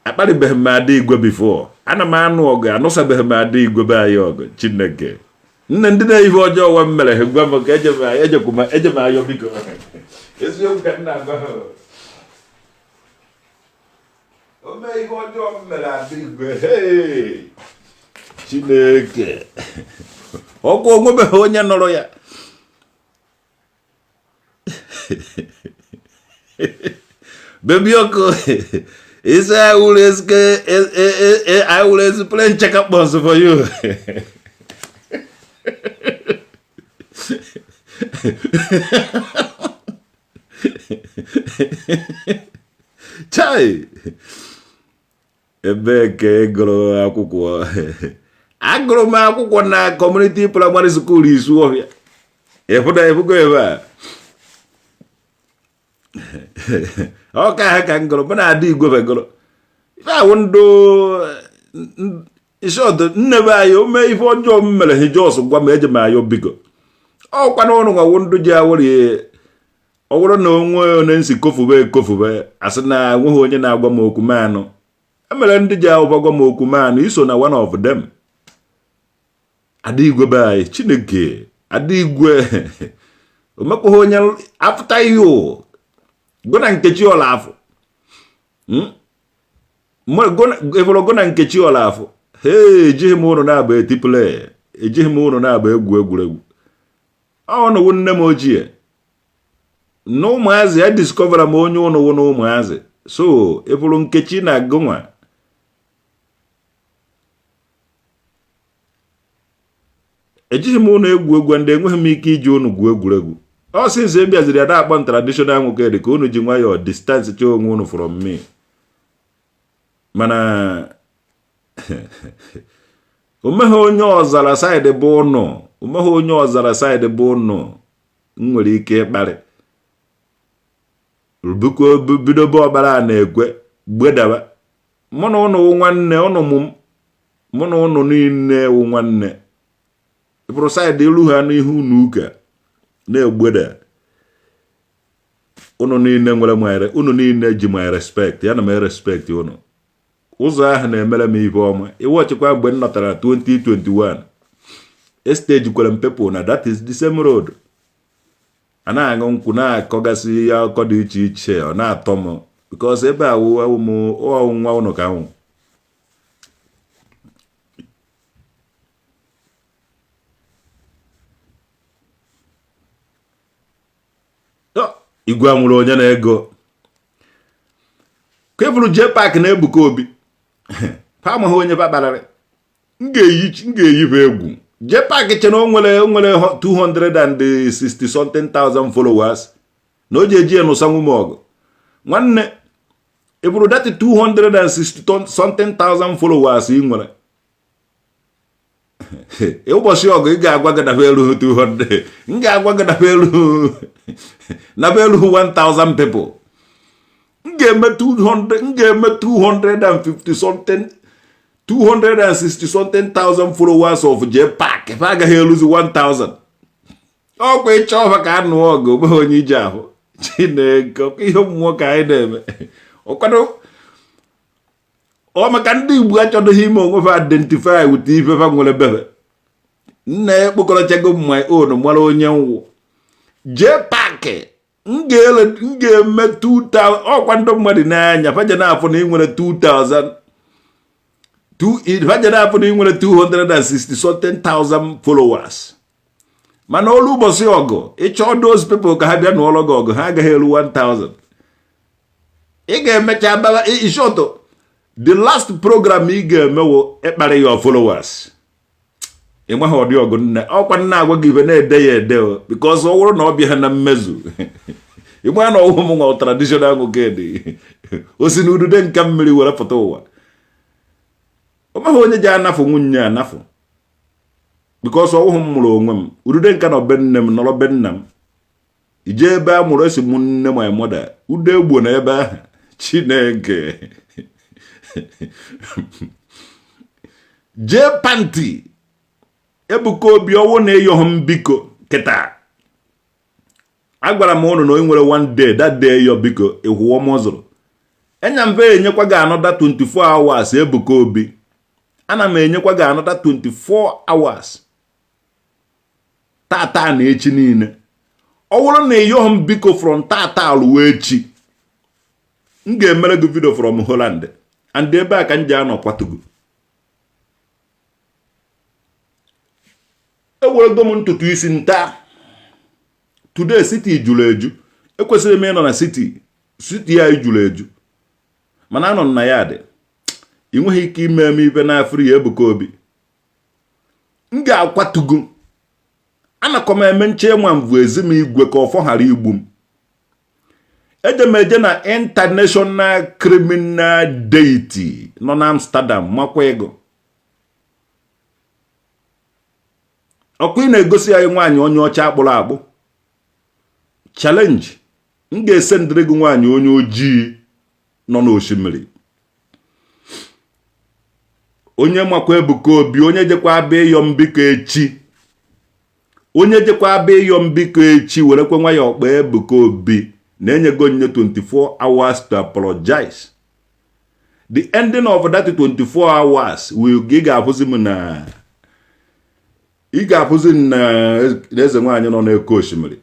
Akparịbeghị m Adigwe before. Ana m anụ ọgụ, anụsabeghị m Adigwe be anyị ọgụ. Chineke nne, ndị na-ihe ọjọọ nwa m mere ha gwa m ka eje m ayọ biko. Eziokwu ka m na-agwa ha. O mee ihe ọjọọ m mere Adigwe, Chineke ọkwa onwebeghị onye nụrụ ya. Baby ọkụ ise, I will explain check-up for you. Chai, ebee ka ị gụrụ akwụkwọ? Agụrụ m akwụkwọ na Community Primary School Isuọfịa. Ịfụna efugo ebe a ọka ha ka m gụrụ. Mụ na Adigwe gụrụ ife awụ ndụ ishọt nne be anyị. O mee ife ọjọọ m mere ha, just gwa m, eje m ayọ biko. Ọkwa na ụnụ nwawo ndụ ji awụrụ. Ọ bụrụ na onwe onye nsi kofube ekofube, asị na enweghị onye na-agwa m okwu m anụ. Emere ndị ji akwụkwọ gwa m okwu m anụ. Iso na one of them. Adigwe be anyị, Chineke, Adigwe omekwaghị onye after you go na Nkechi Ọlafụ ịfụrụ go na Nkechi Ọlafụ. Hee, ejighị m ụnụ na-agba etipụle, ejighị m ụnụ na-agba egwu egwuregwu. Ọnụwụ nne m ochie na ụmụazị ya discovera m onye ụnụ wụ na ụmụazị. So ịfụrụ Nkechi na gụnwa, ejighị m ụnụ egwu egwu. Ndị enweghị m ike iji ụnụ gwuo egwuregwu. Ọ since e bịaziri ya na-akpọ m traditional nwoke dị ka unu ji nwayọọ distance chọọ onwe unu from me. Mana omeghe onye ọzara side bụ ụnụ, omeghe onye ọzara side bụ ụnụ m nwere ike ịkparị biko. Bidobe ọkpara a na-ekwe gbedaba. Mụ na ụnụ wụ nwanne ụnụ, mụ na ụnụ niile wụ nwanne. Ịpụrụ side ilu ha n'ihu unu ụka na-egbeda. Ụnụ niile nwere my, ụnụ niile ji my respect ya na m respect ụnụ. Ụzọ ahụ na-emere m ife ọma. Iwọchịkwa mgbe m nọtara 2021, estejikwara m people na that is the same road. A na-aṅụ nkwụ, na-akọgasị akụkọ dị iche iche. Ọ na-atọ m because ebe a wụ m nwa ụnụ ka nwụ. Igwe nwụrụ onye na-ego ka e bụrụ JPAC na Ebuka Obi, fa amaghị onye ba kpararị. M ga-eyi egwu. JPAC che na o nwere 260 something thousand followers na o ji eji ya nụsa nwume ọgụ. Nwanne, ị bụrụ that 260 something thousand followers ị nwere, ụbọchị ọgụ ị ga-agwa gị nafa erughị 200, m ga-agwa gị nafa erughị 1000 people. M ga-eme 200, m ga-eme 250 something, 260 something thousand followers of JPAC, fa agaghị eruzi 1000. Ọkwa ịchọ ọfa ka a nụọ ọgụ, onweghị onye ije ahụ. Chineke, ihe ụmụ nwoke anyị na-eme ụkwado ọ maka ndị Igbo achọdụghị ime onwe fa identify with ife fa nwere bebe. Nna ya ekpokọrọchago my own mara onye nwụ. JPAC, m ga-eme 2000. Ọkwa ndị mmadụ n'anya faje na-afụ na ị nwere 2000, faje na-afụ na ị nwere 260 something thousand followers, mana olu ụbọchị ọgụ, ịchọọ those people ka ha bịa n'ụlọ gị ọgụ, ha agaghị eru 1000. Ị ga-emecha baba. In short, the last program ị ga-emewo ịkparị your followers. Ị maghị ọdị ọgụ nne. Ọkwa nna agwa gị ibe na-ede ya ede o, because ọ bụrụ na ọ bịa ha na mmezu, ịgba na ọwụ m nwa traditional nwoke dị o si na udude nka mmiri were pụta ụwa. Ọ maghị onye ji anafụ nwunye anafụ, because ọwụhụ m mụrụ onwe m. Udude nka nọ be nne m, nọrọ be nna m. Ije ebe a mụrụ esi m nne my mother ude egbo na ebe ahụ. Chineke, jee panti Ebuka Obi, ọwụ na ịyọghị m biko kịta. Agwara m ụnụ na onye nwere one day, that day yọ biko ịhụọ m zụrụ enya mfe. Enyekwa gị another 24 hours, Ebuka Obi. Ana m enyekwa gị another 24 hours, tata na echi niile. Ọ bụrụ na ịyọghị m biko from tata ruo echi, m ga-emere gị video from Holland and ebe a ka m ji anọ kwatugo. Ewerego m ntutu isi nta. Today city juru eju. Ekwesịrị m ịnọ na city, city ya juru eju, mana anọ m na ya dị. Ị nweghị ike ime eme ibe na free. Ebuka Obi, m ga-akwatugo. Anakọ m eme nche nwa mvu ezi m igwe ka ọfọ ghara igbu m. Eje m eje na international criminal deity nọ na Amsterdam makwa ego. Ọkụ ị na-egosi anyị nwaanyị onye ọcha akpụrụ akpụ challenge. M ga-ese ndịrị gị nwaanyị onye ojii nọ n'osimiri, onye makwa Ebuka Obi, onye jekwa abịa ịyọ mbiko echi, onye jekwa abịa ịyọ mbiko echi, werekwe nwa ya ọkpa. Ebuka Obi na-enyego onyinye 24 hours to apologize. The ending of that 24 hours will ị ga-afụzi m na ị ga-afụzi m na eze nwaanyị nọ n'eke osimiri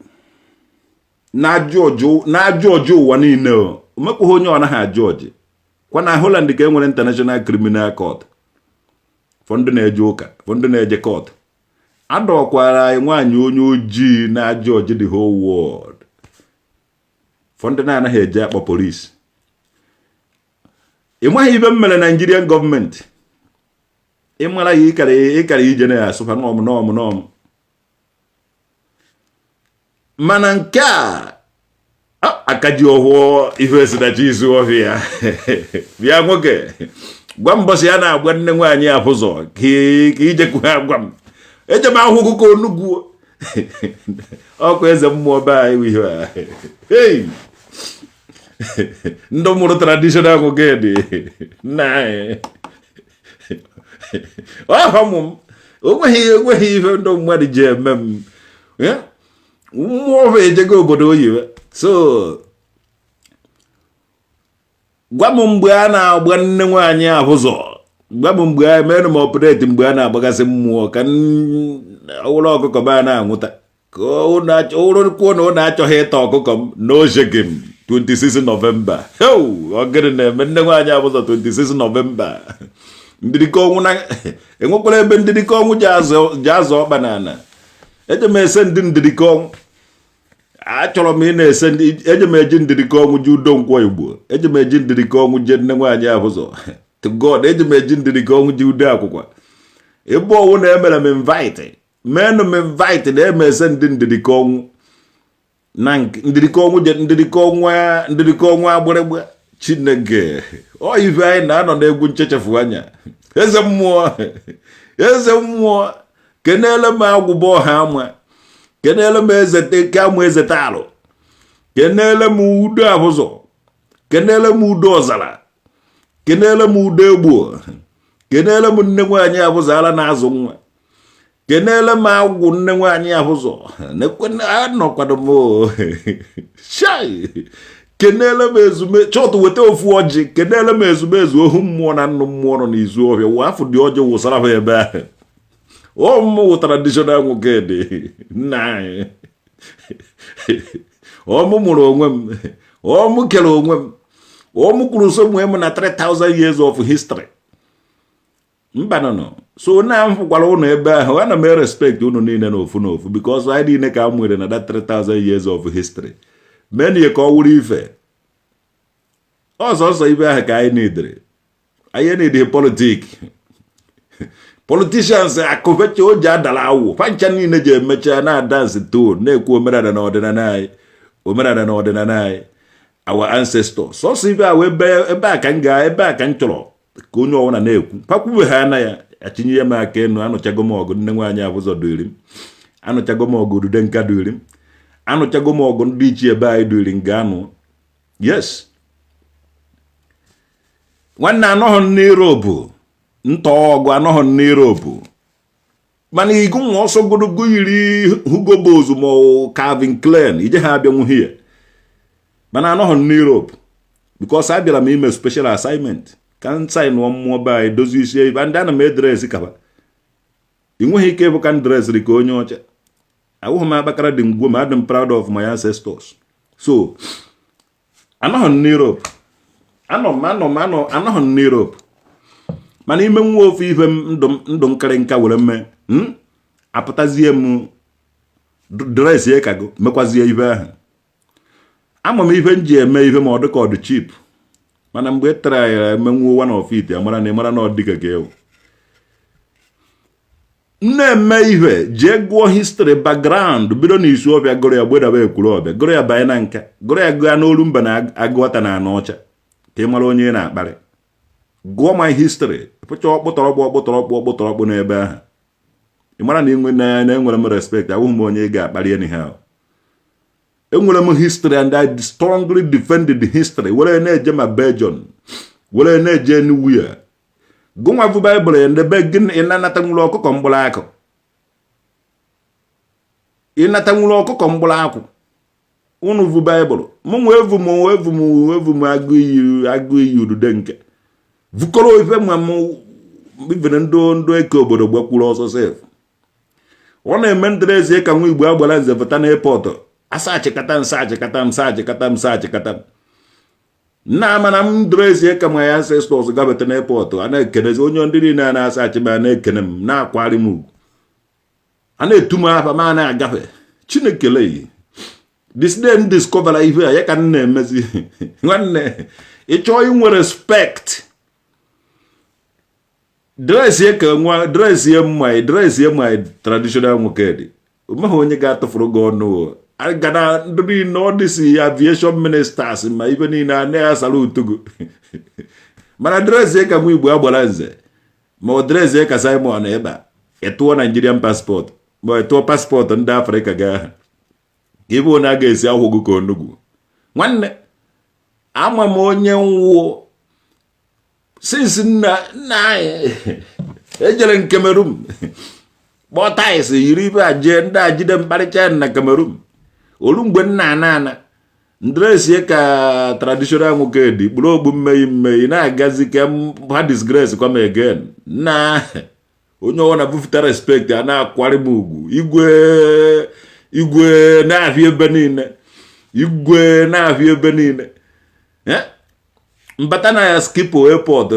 na-ajụ ọjụ ụwa niile. O omekwaghị onye ọ naghị ajụ ọjị kwa na Holland ka e nwere International Criminal Court for ndị na-eje ụka, for ndị na-eje court. Adọkwara anyị nwaanyị onye ojii na-ajụ ọjị the whole world for ndị na-anaghị eje akpọ polisi. Ị maghị ibe m mere Nigerian gọọmenti. Ịmara ya, ịkara ije na-asụfa nọm nọm nọm, mana nke a aka ji ọhụọ ife esinachi izu ọhịa. Bịa nwoke, gwa mbọsị a na-agwa nne nwaanyị afụzọ ka ijekwu ha gwa m. Eje m ahụhụ ka onugwu ọkwa eze mmụọ be anyị ihe a. Hey! Ndị mụrụ traditional nwoke dị nna anyị ọhọ m. Onweghị ife ndị mmadụ ji eme m. Mmụọ bụ ejego obodo oyibo. So gwa m mgbe a na-agba nne nwaanyị ahụzọ. Gwa m mgbe a mere m operate, mgbe a na-agbagasị mmụọ ka ọwụrụ ọkụkọ be a na-anwụta. Ka ụrụ kwuo na ụnụ achọghị ịta ọkụkọ m n'oshegị m. 26 November, ọ gịnị na-eme nne nwaanyị abụzọ? 26 November, ndịdịka ọnwụ na enwekwara ebe ndịdịka ọnwụ ji azụ ọkpa na ana. Eje m ese ndị ndịdịka ọnwụ. Achọrọ m ị na-ese ndị eje m eji ndịdịka ọnwụ ji udo nkwọ Igbo. Eje m eji ndịdịka ọnwụ je nne nwaanyị abụzọ. To God, eji m eji ndịdịka ọnwụ ji udo akwụkwa. Ebe ọwụ na emere m invite, menụ m invite na eme ese ndị ndịdịka ọnwụ na ndịdịka ọnwụ je ndịdịka ọnwụ, ndịdịka ọnwụ agbịrịgba. Chineke, ọ ife anyị na-anọ n'egwu nchechefu anya. Eze mmụọ, eze mmụọ, kenele m agwụba ọha ama, kenele m eze ke amụ, eze talụ, kenele m udo abụzọ, kenele m udo ọzara, kenele m udo egbuo, kenele m nne nwaanyị abụzọ ala na-azụ nwa, kenele m agwụ nne nwaanyị abụzọ anọkwado m shai, kenele m ezume chọtụ weta ofu ọjị, kenele m ezumezu ohu mmụọ na nnụ mmụọ nọ n'izu ọhịa. Wụ afọ dị ọjị wụsara ha ebe ahụ. Ọ mụ wụ traditional nwoke dị nna anyị. Ọ mụ mụrụ onwe m, ọ mụ kere onwe m, ọ mụ kwuru so nwee m na 3000 years of history. Mba nọ nọ so na m gwara ụnụ ebe ahụ, ana m respect ụnụ niile n'ofu n'ofu, because anyị niile ka m nwere na that 3000 years of history. Menie ka ọ wụrụ ife ọsọ ọsọ ibe ahụ ka anyị nidere. Anyị nidere politic politicians akụbecha o ji adara awụ pancha niile ji emecha na dance to na-ekwu omenala na ọdịnala anyị, omenala na ọdịnala anyị, our ancestors. Sọsọ ibe a wee ebe a ka m gaa, ebe a ka m chọrọ ka onye ọbụla na-ekwu pakwube ha ana ya atinye ya m aka enu. Anụchago m ọgụ nne nwaanyị abụzọ duiri m, anụchago m ọgụ udude nka duiri m, anụchago m ọgụ ndị ichie ebe anyị duiri m ga-anụ. Yes, nwanne, anọghị m n'Europe ntọ ọgụ, anọghị m n'Europe, mana igu nwa ọsọ gologo yiri Hugo Boss ma ọ Calvin Klein ije ha abịanwu here. Mana anọghị m n'Europe because abịara m ime special assignment ka m signụọ mmụọ be anyị, dozie isi ebe ndị ana m edress kaba. Ị nweghị ike ịbụ ka m dressịrị ka onye ọcha. Awụghị m akpakara dị ngwo ma adị m proud of my ancestors. So anọghị m n'Europe, anọ m anọ m anọ anọghị m n'Europe, mana ime nwa ofu ife m ndụ ndụ nkịrịnka were mee m apụtazie m dress kago mekwazie ife ahụ. Ama m ife m ji eme ife ma ọ dị ka ọ dị cheap, mana mgbe e tara ya emenwuo one of it, amara na ịmara na ọ dịka ka ewu m na-eme ihe. Jee gụọ history background, bido n'isi ọbịa gụrụ ya gbedaba ekwuru ọbịa, gụrụ ya banye na nka, gụrụ ya gụọ n'olu mba na agụọta na ana ọcha, ka ị mara onye ị na-akparị. Gụọ my history, pụcha ọkpụtọrọkpụ ọkpụtọrọkpụ ọkpụtọrọkpụ n'ebe ahụ, ị mara na inwe na enwere m respect. Awụghị m onye ị ga-akparị anyhow. Enwere m history and I strongly defend the history were na-eje ma Belgium, were na-eje anywhere. Gụnwa bụ Baịbụl ya ndebe gịnị? Ịnanata nwere ọkụkọ mkpụrụ akụ, ịnata nwere ọkụkọ mkpụrụ akwụ. Unu vu Baịbụl mụ nwe evu m, evu m, evu m agụ iyi, agụ iyi udude nke vukọrọ ife ma m ibere ndụ ndụ eke obodo gbakwuru ọsọ sef. Ọ na-eme ndịrị ka nwa Igbo agbara nze pụta n'airport, asachịkata m, sachịkata m, sachịkata m, sachịkata m. Nna, amana m dress ka my ancestors gabata n'airport, a na-ekenezi onye ndị niile a na-asachi m, a na-ekene m, na-akwari m ugwu, a na-etu m afa ma a na-agafe. Chineke leyi, this day m discover ihe a ya ka m na-emezi. Nwanne, ị chọọ inwe respect, dress ka nwa dress mma, dress my traditional nwoke dị omeghị onye ga-atụfuru gị ọnụ gana. Ndị niile ọ dịsi aviation ministers ma ibe niile a na-asara utugu, mana dress ka nwa Igbo agbara nze ma ọ dress ka Simon ebe a ịtụọ Nigerian passport ma ịtụọ passport ndị Afrịka ga aha ka ebe onye a ga-esi akwụ gị ka onugwu. Nwanne, ama m onye nwụọ since nna nna anyị ejere m Cameroon kpọọ tais yiri ibe a jee ndị a jide mkparịcha na Cameroon. Olu mgbe nna ana ana ndresie ka traditional nwoke dị kpụrụ ogbu mmeghi mmeghi na-agazi ka ha disgrace kwa m again na onye ọbụla bufụta respect a na-akwari m ugwu. Igwe Igwe na-ahịa ebe niile, igwe na-ahịa ebe niile. Mbata na ya Schiphol Airport,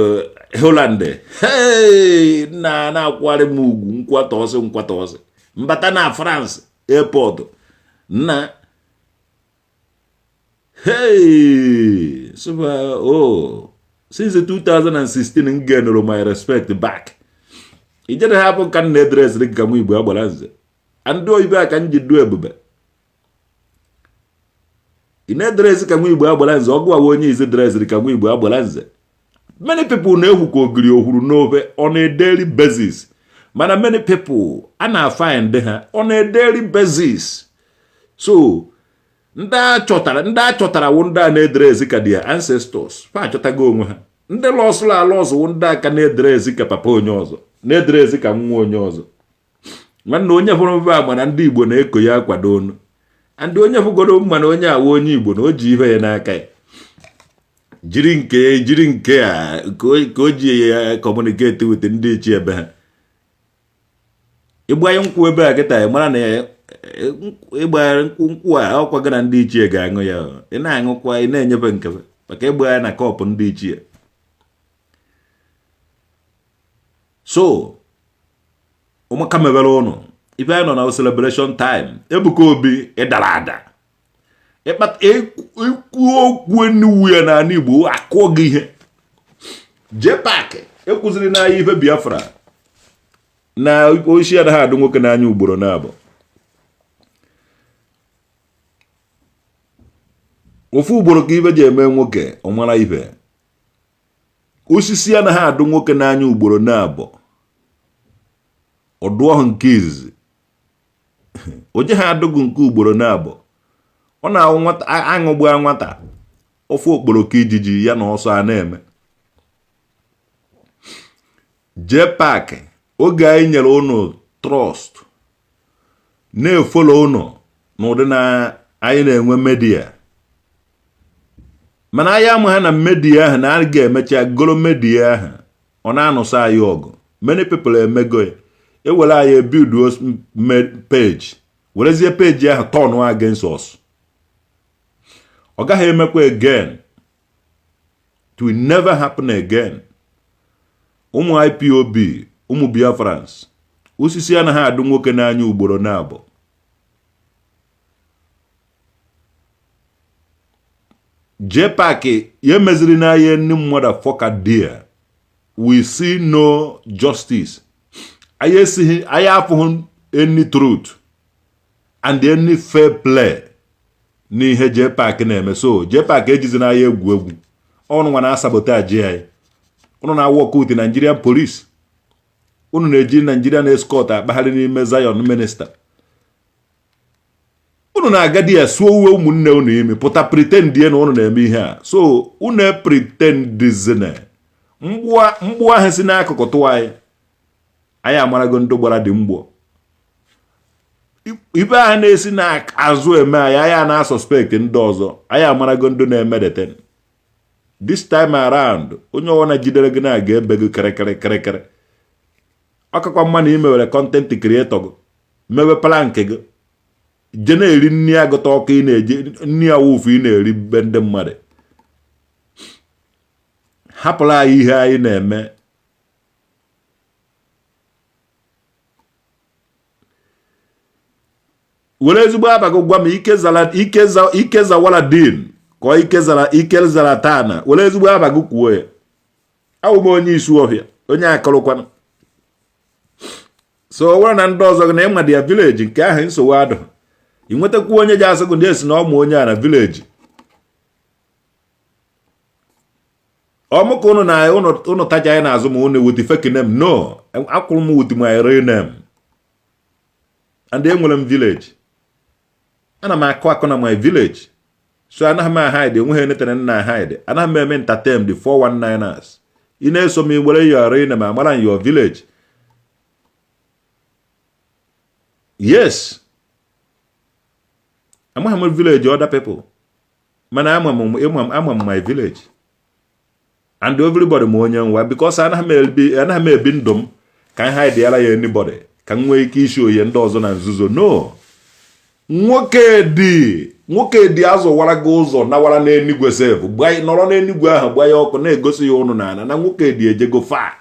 Holland, hey, na na-akwari m ugwu nkwata ọsị nkwata ọsị. Mbata na France airport na, hey, super. Oh, since 2016 m gainụrụ my respect back. Ijere hapụ ka m na-edress dị ka nwa Igbo agbara nze, ndị oyibo a ka m ji du ebube. Ị na-edress ka nwa Igbo agbara nze, ọgụ awa onye izi dress ka nwa Igbo agbara nze. Many people na-ehu ka ogiri ohuru n'ofe on a daily basis, mana many people a na-find ha on a daily basis. So ndị a chọtara, ndị a chọtara wụ ndị a na-edress ka their ancestors. Fa achọtago onwe ha. Ndị lọsụrụ alọsụ wụ ndị aka na-edress ka papa onye ọzọ, na-edress ka nwa onye ọzọ. Nwanne, onye fụrụ mbe a mana ndị Igbo na-eko ya akwado onu, ndị onye fụgoro mma na onye awa onye Igbo na o ji ife ya n'aka ya, jiri nke jiri nke a ka o ji ya communicate with ndị ichie ebe ha. Ịgbanye nkwụ ebe a kịta, mara na ịgba nkwụ, nkwụ a ọkwa gị na ndị ichie ga-aṅụ ya. Ị na-aṅụkwa, ị na-enyefe nke maka ịgba ya na cup ndị ichie. So ụmụaka mebere ụnụ ife anyị nọ na celebration time. Ebuka Obi, ịdara ada ikwu okwu eniwu ya n'ala Igbo, akụọ gị ihe. JPAC ekwuziri n'anya ife Biafra na oisi anaghị adụ nwoke n'anya ugboro na-abụ. Ofu ugboro ka ife ji eme nwoke ọ mara ife. Osisi anaghị adụ nwoke n'anya ugboro na-abụ. Ọdụ ọhụ nke izizi, o je ha adụgụ nke ugboro na-abụ. Ọ na-awụ nwata aṅụgbu nwata ofu okporoko ijiji ya na ọsọ a na-eme. JPAC, oge anyị nyere unu trust, na-efollow unu n'ụdị na anyị na-enwe media, mana anyị ama ha na media ahụ na a ga-emecha goro media ahụ ọ na-anụsa anyị ọgụ. Many people emego ya, ewere anyị ebuilduo page, werezie page ahụ turn against us. Ọ gaghị emekwa again. It will never happen again. Ụmụ IPOB, ụmụ Biafrans, osisi anaghị adụ nwoke n'anya ugboro na-abụ. JPAC ya emeziri n'ahịa ndị motherfucker there. We see no justice. Anyị esighị, anyị afụghị any truth and any fair play n'ihe JPAC na-eme. So JPAC ejizi n'ahịa egwu egwu. Ọnụ nwa na-asabotage anyị. Ụnụ na-awork with Nigerian police. Unu na-eji Nigerian escort akpagharị n'ime Zion minister. Unu na-agadi ya suo uwe ụmụnne unu imi, pụta pretend na unu na-eme ihe a. So unu pretendizina. Mgbu ahụ si n'akụkụ tụwa anyị, anyị amarago ndị gbara dị mgbọ. Ibe ahụ na-esi n'azụ eme anyị, anyị na-asuspect ndị ọzọ. Anyị amarago ndị na-emedete. This time around, onye ọbụla jidere gị na-aga ebe gị kịrịkịrị kịrịkịrị. Ọkakwa mma na ị mewere content creator gị, mewe plan nke gị, je na-eri nri agụta ọkụ, ị na-eji nri awụfu ị na-eri be ndị mmadụ. Hapụrụ anyị ihe anyị na-eme. Were ezigbo abago gwa m ike zawara din ka ọ ike zara, ike zara taa na were ezigbo abago kwuo ya. Awụ m onye isi ọhịa, onye akọrọkwana. So ọ bụrụ na ndị ọzọ gị na ịma dị ya village nke ahụ, nsogbu adụ. Ị nwetakwu onye ji asị gị ndị esi na ọmụ onye a na village ọmụ ka unu na unu taja anyị n'azụ ma unu with fake name. No, akwụrụ m with my real name and enwere m village. Ana m akụ akụ na my village, so anaghị m ahide onweghị anything nna hide. Anaghị m eme entertain the 419ers. Ị na-eso m, were your real name, amara your village. Yes, amaghị m village other people, mana ama m, ama m my village and everybody ma onye nwa, because anaghị m ebi ndụ m ka m hide yara ya anybody, ka m nwee ike isi oye ndị ọzọ na nzuzo. No. Nwoke dị, nwoke dị azụwara gị ụzọ nawara n'enigwe sef, nọrọ n'enigwe ahụ gbanye ọkụ na-egosi ya ụnụ n'ala na nwoke dị ejego fa.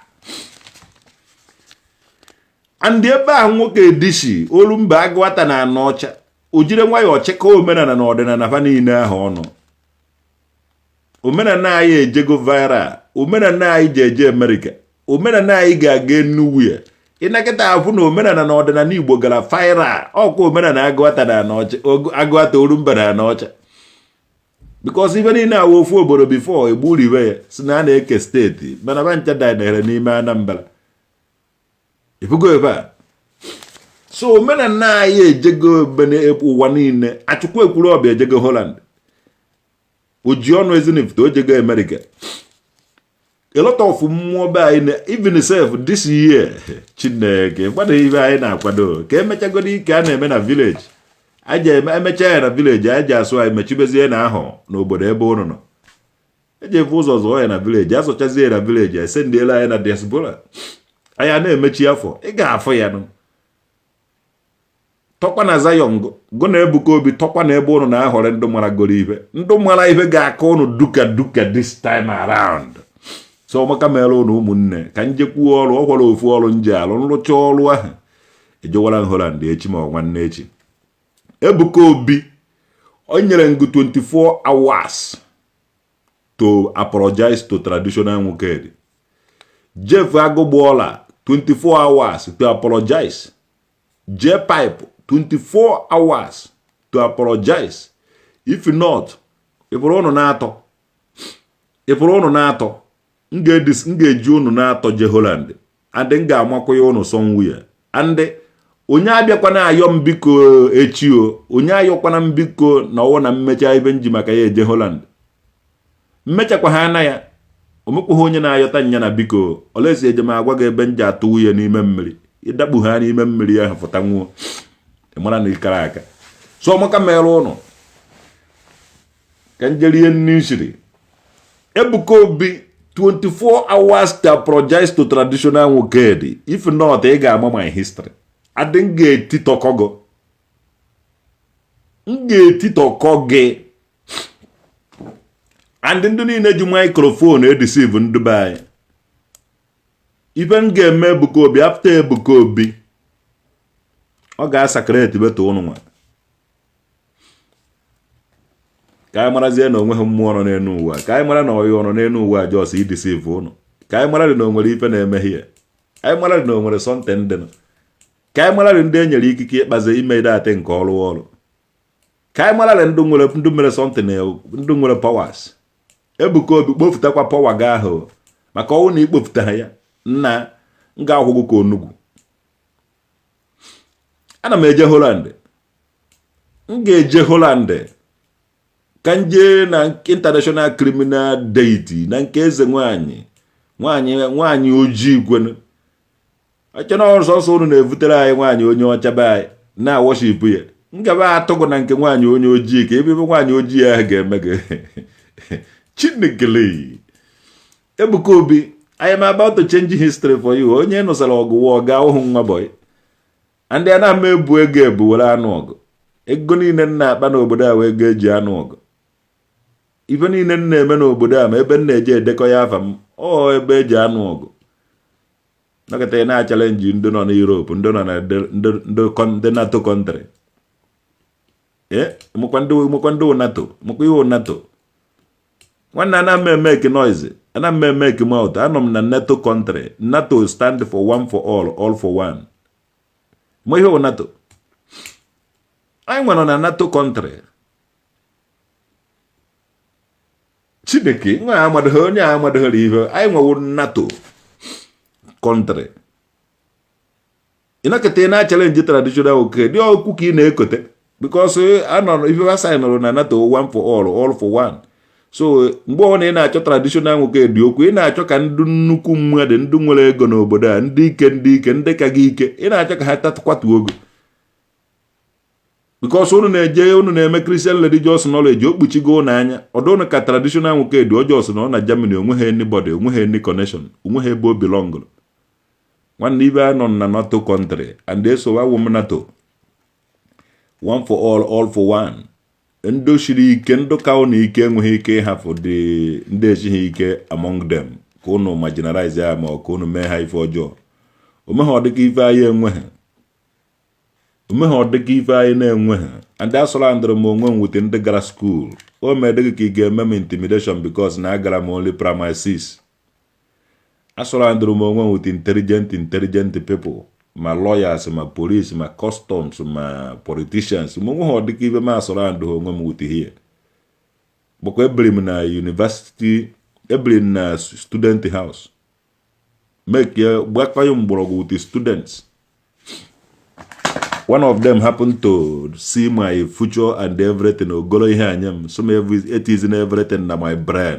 And ebe ahụ nwoke dị si Orumba, Agụata na Anaọcha, o jiri nwayọọ chịkọọ omenala na ọdịnala fa niile ahụ ọnụ. Omenala anyị ejego viral. Omenala anyị ji eje Amerịka, omenala anyị ga-aga Enugu. Ịnakịta afụ na omenala na ọdịnala Igbo gara viral. Ọkwa omenala Agụata na Anaọcha, Agụata, Orumba na Anaọcha, because ife niile awa ofu obodo before egburiwe ya si na a na-eke steeti, mana ba ncha dinere n'ime Anambra. Ifugo ebe a. So omenala anyị ejego ebe ụwa niile. Achụkwu ekwuru ọbịa ejego Holland, oji ọnụ Ezinifite ojego Amerịka. A lot of mmụọ be anyị na even sef this year, Chineke kwado ibe anyị na-akwado ka emechagodo ike a na-eme na village. Anyị emecha ya na village, anyị ji asụ anyị mechibezie na ahụ n'obodo ebe ụnụ nọ. Eji efe ụzọ zụọ ya na village, asụchazie ya na village, esendiela anyị na diaspora. Anyị a na-emechi afọ, ị ga-afụ ya nụ. Tọkwa na Zion gụ na Ebuka Obi, tọkwa na ebe ụnụ na-ahọrọ ndụ mara goro ibe ndụ mara ibe ga-aka ụnụ duka duka this time around. So ọmaka mere ụnụ ụmụnne ka njekwuo ọrụ. Ọ gwara ofu ọrụ nje alụ nrụcha ọrụ ahụ, ejewara m Holland echi ma ọ nwanne echi. Ebuka Obi, o nyere ngụ 24 hours to apologize to traditional nwokedi. Jeff Agụgbuola, 24 hours to apologize. J Pipe, 24 hours to apologize. If not, ịpụrụ ụnụ na-atọ, ịpụrụ ụnụ na-atọ, m ga-eji ụnụ na-atọ je Holland and m ga-amakwa ya ụnụ somewhere. And onye abịakwana ayọ m biko echi o, onye ayọkwana m biko na ọwụ na mmecha ibe nji maka ya eje Holland, mmechakwa ha ana ya omekwaghị onye na-ayọta nya na biko olesi eje m agwa gị ebe m ji atụ nwunye n'ime mmiri, ịdakpu ha n'ime mmiri ahụ fụta nwuo, ị mara na ịkara aka. So ọmaka mere ụnụ ka njerie nne siri. Ebuka Obi, 24 hours to apologize to traditional nwokedi. If not, ị ga-ama my history. Adị m ga-etitọkọ gị, m ga-etitọkọ gị. And ndị niile ji microphone edeceive ndị be anyị, ife m ga-eme Ebuka Obi, after Ebuka Obi, ọ ga-asakreti beto ụnụ nwa ka anyị marazie na onweghị mmụọ nọ n'elu ụwa, ka anyị mara na ọya nọ n'elu ụwa just ideceive ụnụ, ka anyị mara na o nwere ife na-emehie, anyị mara na o nwere something dịnụ, ka anyị mara ndị e nyere ikike ịkpazi ime datị nke ọrụ ọrụ, ka anyị mara ndị nwere, ndị mere something, ndị nwere powers. Ebuka Obi, kpofụtakwa power gị ahụ, maka ọnwụ na ikpofụta ya nna, m ga-akwụ gị ka onugwu. Ana m eje Holland, m ga-eje Holland ka m jee na international criminal deity na nke eze nwanyị, nwanyị, nwanyị ojii kwenu achọna ọsọsọ unu na-ebutere anyị nwaanyị onye ọcha be anyị na-aworship ya. Ngaba atụgụ na nke nwaanyị onye ojii ka ebe ebe nwaanyị ojii ahụ ga-eme gị. Chinekele. Ebuka Obi, I am about to change history for you. Onye nụsara ọgụ wụọ ga ụhụ nwa boy ndị a na-ama ebu ego ebu were anụ ọgụ. Ego niile m na-akpa n'obodo a wee ego eji anụ ọgụ. Ife niile m na-eme n'obodo a, ma ebe m na-eje edekọ ya afa m, ọ ebe eji anụ ọgụ. Nọkịta ị na-achallenge ndị nọ na Europe, ndị nọ na ndị NATO country. Ee, mụkwa ndị NATO, mụkwa ihe NATO. Nwanne, ana m emeke noise, ana m emeke mouth. Anọ m na NATO country. NATO stand for one for all, all for one. Ma ihe NATO anyị nwere na NATO country. Chineke nwa amadịghị onye a amadịghịrị ihe anyị nwewo NATO country. Ịnọkịta ị na-achallenge traditional oke dị okwu ka ị na-ekote, because anọ ife ha signụrụ na NATO, one for all, all for one. So mgbe ọbụla ị na-achọ traditional nwoke dị okwu, ị na-achọ ka ndị nnukwu mmadụ, ndị nwere ego n'obodo a, ndị ike, ndị ike, ndị ka gị ike, ị na-achọ ka ha kwatuo ogo, because unu na-eje unu na-eme Christian religious knowledge o kpuchigo unu anya. Ọdụ unu ka traditional nwoke dị ọjọọ sị na ọ na Germany, onweghị anybody, onweghị any connection, onweghị ebe o belong. Nwanne, ibe a nọ na NATO country and eso awụ m NATO. One for all, all for one. Ndị shiri ike, ndị ka ụnụ ike enweghị ike ịhafụ dị ndị esighị ike among them ka ụnụ marginalize ya ma ọ ka ụnụ mee ha ife ọjọọ. Omegha ọdịka ife anyị enweghị, omegha ọdịka ife anyị na-enweghị. And asurroundịrị m onwe m with ndị gara school. O mee dịghị ka ị ga-eme m intimidation because na agara m only primary 6. Asurroundịrị m onwe m with intelligent people, ma lawyers, ma police, ma customs, ma politicians. Ma onwe ha ọdịka ife m asurround onwe m with here. Gbakwa ebiri m na university, ebiri m na student house, make gbakọ mgbọrọgwụ with the students. One of them happened to see my future and everything. Ogolo ihe anya m some every it is in everything na my brain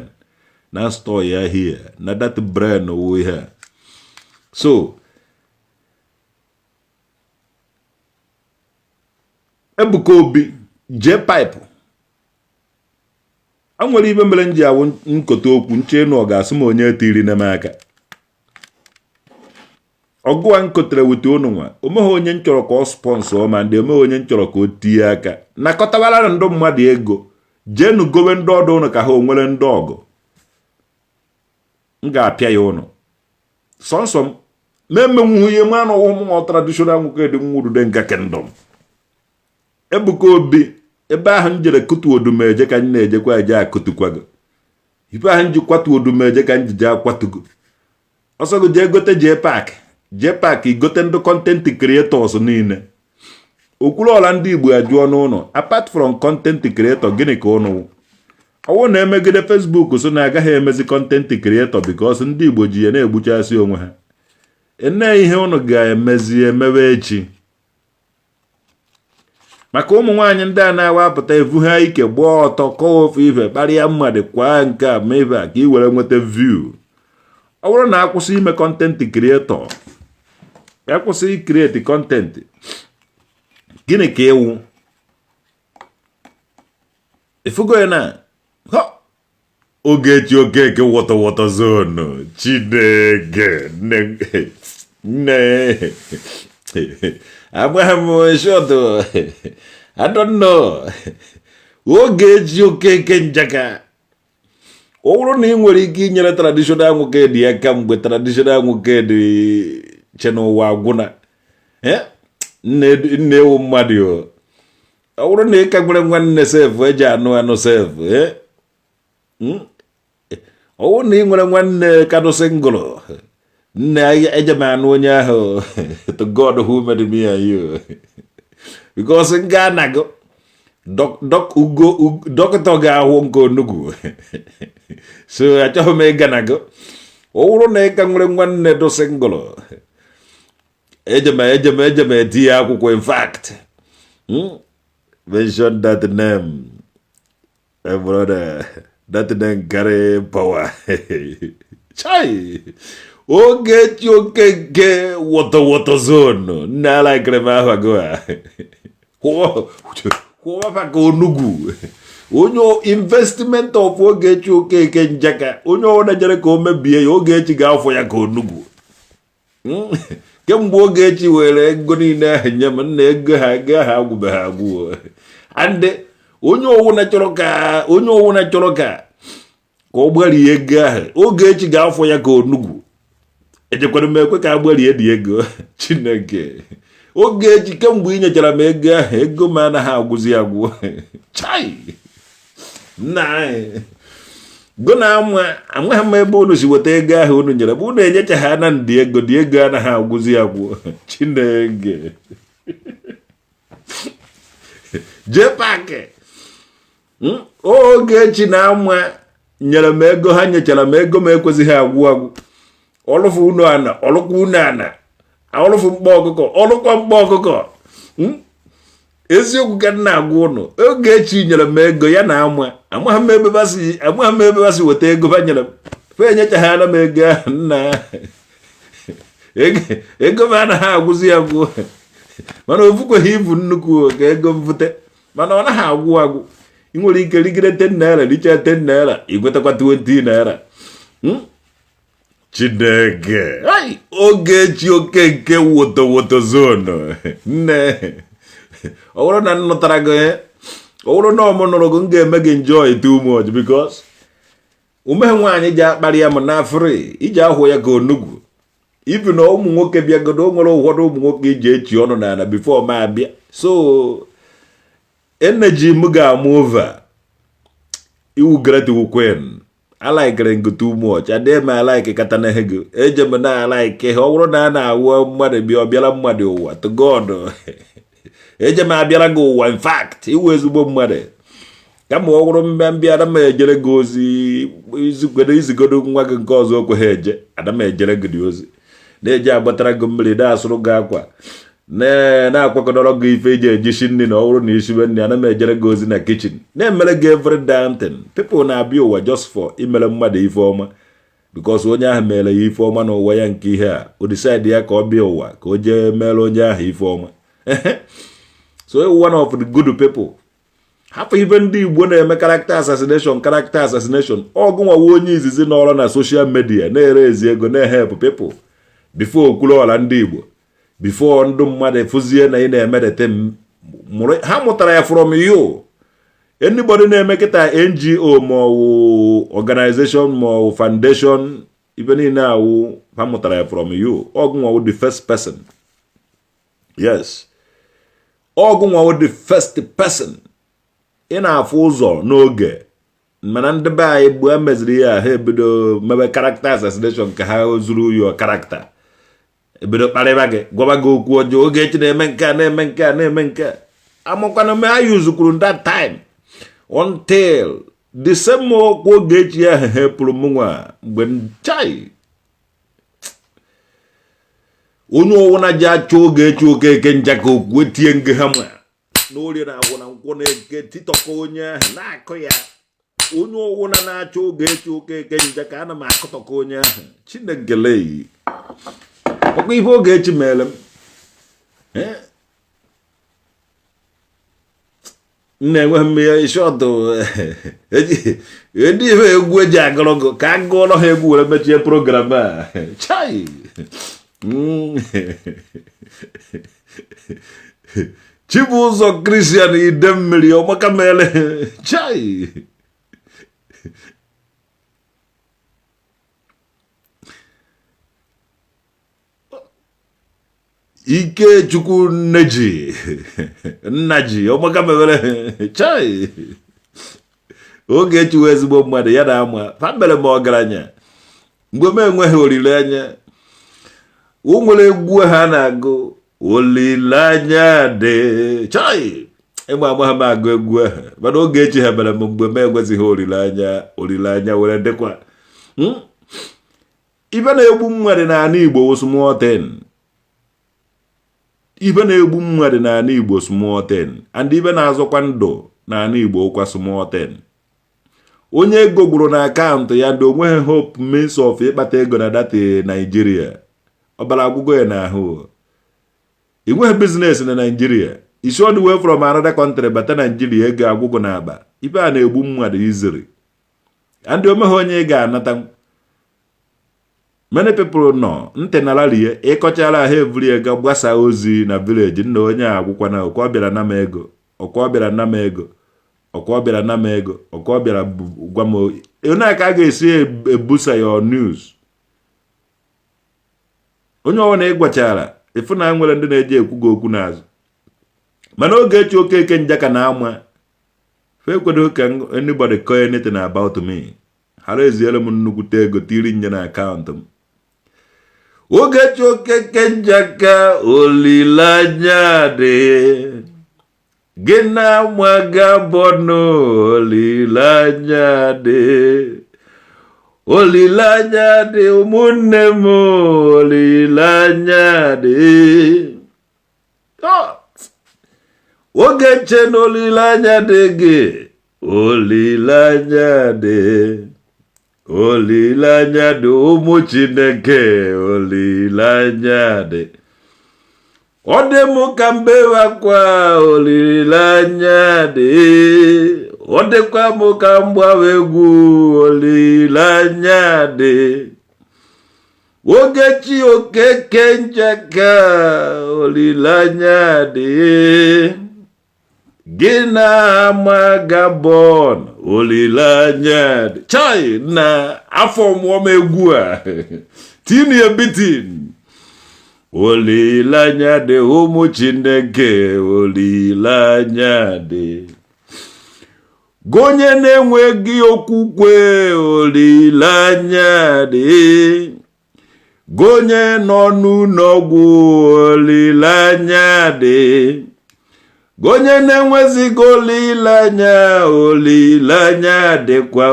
na store ya here na that brain wụ ihe. So Ebuka Obi jee pipe a nwere ibe mere m ji awụ nkota okwu nche na ọ ga-asị m onye etiri na m aka. Ọgụ a nkotere wute unu nwa, omeghe onye m chọrọ ka ọ sponsor, ma ndị omeghe onye m chọrọ ka o tinye aka. Nakọtawara ndị mmadụ ego, jeenu gowe ndị ọdụ ụnụ ka ha onwere ndị ọgụ. M ga-apịa ya ụnụ sọnsọ m ma emenwughị ihe ma anụ ụmụ traditional nwoke dị nwurude nka kingdom. Ebuka Obi, ebe ahụ m jere kutu Odumeje ka m na-ejekwa eje akụtukwago. Ife ahụ m ji kwatu Odumeje ka m ji jee akwatugo. Ọsọ gị jee gote jee pack, jee pack igote ndị content creators niile. Okwuluọla ndị Igbo ajụọ n'ụlọ, apart from content creator, gịnị ka ụnụ ọwụ na-emegide Facebook so na agaghị emezi content creator because ndị Igbo ji ya na-egbuchasị onwe ha? Ene ihe ụnụ ga-emezi emewe echi maka ụmụ nwaanyị ndị a na-awa apụta evu ha ike gbaa ọtọ, kọọ ofe ife, kparịa mmadụ, kwa nke a ma ife a ka ị were nweta view. Ọ bụrụ na akwụsị ime content creator, akwụsị create content, gịnị ka ịwụ ifugo ya na Ogechi Okeke wọtọ wọtọ zonu? Chineke nne nne, agbaghị m short. I don't know. Ogechi Okeke Njaka, ọ bụrụ na ị nwere ike inyere traditional nwoke dị aka mgbe traditional nwoke dị che n'ụwa agwụna, nne ewu mmadụ o. Ọ bụrụ na ị ka nwere nwanne sef eji anụ anụ sef, ọ bụrụ na ị nwere nwanne kadụ single, nne, eje m anụ onye ahụ. To God who made me and you, because nga anago ugo dọkịta ga-ahụ nke onugwu, so achọghị m ịga nago. Ọ bụrụ na ị ka nwere nwanne dụ single, eje m eti ya akwụkwọ. In fact, mention that name, hey, brother, that name carry power. Chai, Ogechi Okeke wọtọ wọtọ zone, nne, alaikere m ahụ agụ a kwụwa ka onugwu. Onye investment of Ogechi Okeke Njaka, onye ọbụla jere ka o mebie ya, Ogechi ga-afọ ya ka onugwu. Kemgbe Ogechi were ego niile ahụ nye m, nna, ego ha, ego ahụ agwụbeghị agwụ. And onye ọwụna chọrọ ka ọ gbarie ego ahụ, Ogechi ga-afọ ya ka onugwu. Ejekwara m ekwe ka a gbarie dị ego. Chineke, Ogechi, kemgbe ị nyechara m ego ahụ, ego m anaghị agwụzi agwụ. Chai, nna anyị, go na ama amaghị m ebe unu si weta ego ahụ unu nyere bụ unu enyechaghị ana ndị ego dị, ego anaghị agwụzi agwụ. Chineke, jee pack. Ogechi na ama nyere m ego, ha nyechara m ego m ekwesịghị agwụ agwụ. Ọlụfụ unu ana, ọlụkwa unu ana, ọlụfụ mkpa ọkụkọ, ọlụkwa mkpa ọkụkọ. Eziokwu ka m na-agwa ụnụ. Ogechi nyere m ego ya na ama amaghị m ebe basi weta ego ba nyere m. Fe enyechaghana m ego ahụ, nna, ego m anaghị agwụzi agwụ. Mana ofukweghị ibu nnukwu ka ego m vute, mana ọ naghị agwụ agwụ. Ị nwere ike rigide 10 naira, richaa 10 naira, ị nwetakwa 20 naira. Chineke, Ogechi Okeke woto woto zone, nne. Ọ bụrụ na m nụtara gị, ọ bụrụ na ọ mụ nụrụ gị, m ga-eme gị enjoy too much because umehe nwaanyị ji akparị ya m na free iji ahụ ya ka onugwu. Even na ụmụ nwoke bịagodo, o nwere ụfọdụ ụmụ nwoke iji echi ọnụ n'ala before m abịa. So energy m ga-amụ over iwu great queen. Alikere gị too much, adịghị m alike kata na gị eje m na alike ha. Ọ bụrụ na a na-awụ mmadụ bịa, ọ bịara mmadụ ụwa, to God, eje m abịara gị ụwa. In fact, iwu ezigbo mmadụ. Kama ọ bụrụ mbịa mbịa, ana m ejere gị ozi izigodo izigodo nwa gị nke ọzọ okwe ha eje. Ana m ejere gị dị ozi, na-eji agbatara gị mmiri, na-asụrụ gị akwa, na-akwakọdọrọ gị ife eji eji nri. Na ọ bụrụ na isibe nri, ana m ejere gị ozi na kitchen, na-emere gị every damn thing. People na-abịa ụwa just for imere mmadụ ife ọma because onye ahụ mere ya ife ọma n'ụwa ya. Nke ihe a, o decide ya ka ọ bịa ụwa ka o jee mere onye ahụ ife ọma. So one of the good people. Hapụ ibe ndị Igbo na-eme character assassination, character assassination. Ọgụnwawa onye izizi nọrọ na social media na-ere ezi ego, na-ehelp people before Okwuluọra ndị Igbo, before ndụ mmadụ fụzie na ị na-emedete ha mụtara ya from you. Anybody na-eme kịta NGO ma ọwụ organization ma ọwụ foundation, ibe niile awụ ha mụtara ya from you. Ọgụnwawo the first person. Yes, ọgụnwawo the first person. Ị na-afụ ụzọ n'oge, mana ndị be anyị mgbe e meziri ya, ha ebido mebe character assassination ka ha zuru yo character, ebido kparịba gị, gwaba gị okwu ọjọọ. Ogechi na-eme nke a, na-eme nke a, na-eme nke a. Amakwana m ha yuzukwuru that time until the same okwu Ogechi ahụ hepụrụ m nwa mgbe chai onye ọwụna ji achọ Ogechi Okeke Njaka okwu etie nge ha ma n'orie na agwụ na nkwọ na-eke titọkọ onye ahụ na-akụ ya. Onye ọwụna na-achọ Ogechi Okeke Njaka, ana m akụtọkọ onye ahụ. Chinekele, ọkwa ihe Ogechi mere m. M na-enweghị mmiri shọtụ ndị ihe egwu eji agụrụ gụ ka a gụọrọ ha egwu were mechie program a. Chai. Chibụzọ Christian Idemmiri ọmaka mere. Chai. Ikechukwu Nneji Nnaji ọmaka mewere. Chai. Ogechi wee ezigbo mmadụ ya na ama fa mere m ọgaranya mgbe m enweghị olileanya. O nwere egwu ha na-agụ, "Olileanya dị." Chai, ịma ama ha m agụ egwu ahụ, mana Ogechi ha mere m mgbe m enwezighị olileanya, olileanya were dịkwa. Ibe na-egbu mmadụ n'ala Igbo wụ small thing. Ibe na-egbu mmadụ n'ala Igbo, small thing, and ibe na-azọkwa ndụ n'ala Igbo kwa small thing. Onye ego gwụrụ na akaụntụ ya, ndị onweghị hope, means of ịkpata ego na data Naijiria, ọbara agwụgo ya n'ahụ. Ị nweghị business na Naijiria, isi all the way from another country bata Naijiria, ego agwụgo na-aba. Ibe a na-egbu mmadụ iziri and omeghe onye ị ga-anata. Many people nọ ntị nara rie ịkọchara ha evuri ego gbasaa ozi na village nna onye a agwụkwana. Ọkwa ọ bịara na m ego, ọkwa ọ bịara na m ego, ọkwa ọ bịara na m ego, ọkwa ọ bịara gwa m onye ka a ga-esi ebusa ya news. Onye ọbụla ị gwachara ịfụ na nwere ndị na-eji ekwu gị okwu n'azụ, mana Ogechi Okeke Njaka na ama fe ekwedo ka anybody call anything about me. Hara eziere m nnukwute ego tiri nye na akaụntụ m. Ogechi Okeke Njaka, olileanya dị gị na amaga bọnụ. Olileanya dị, olileanya dị, ụmụnne m, olileanya dị. Ogechi na olileanya dị gị, olileanya dị, olileanya dị, ụmụ Chineke, olileanya dị. Ọ dị m ka mbe akwa, olileanya dị. Ọ dịkwa m ka mgbawa egwu, olileanya dị. Ogechi Okeke Njaka, olileanya dị. Gị na-ama Gabon, olileanya dị. Chai na afọ mụọ m egwu a tinye beating. Olileanya dị, ụmụ Chineke, olileanya dị. Gị onye na-enweghị okwukwe, olileanya dị. Gị onye nọ n'ụlọọgwụ, olileanya dị. Gị onye na-enwezighị olileanya, olileanya dịkwa.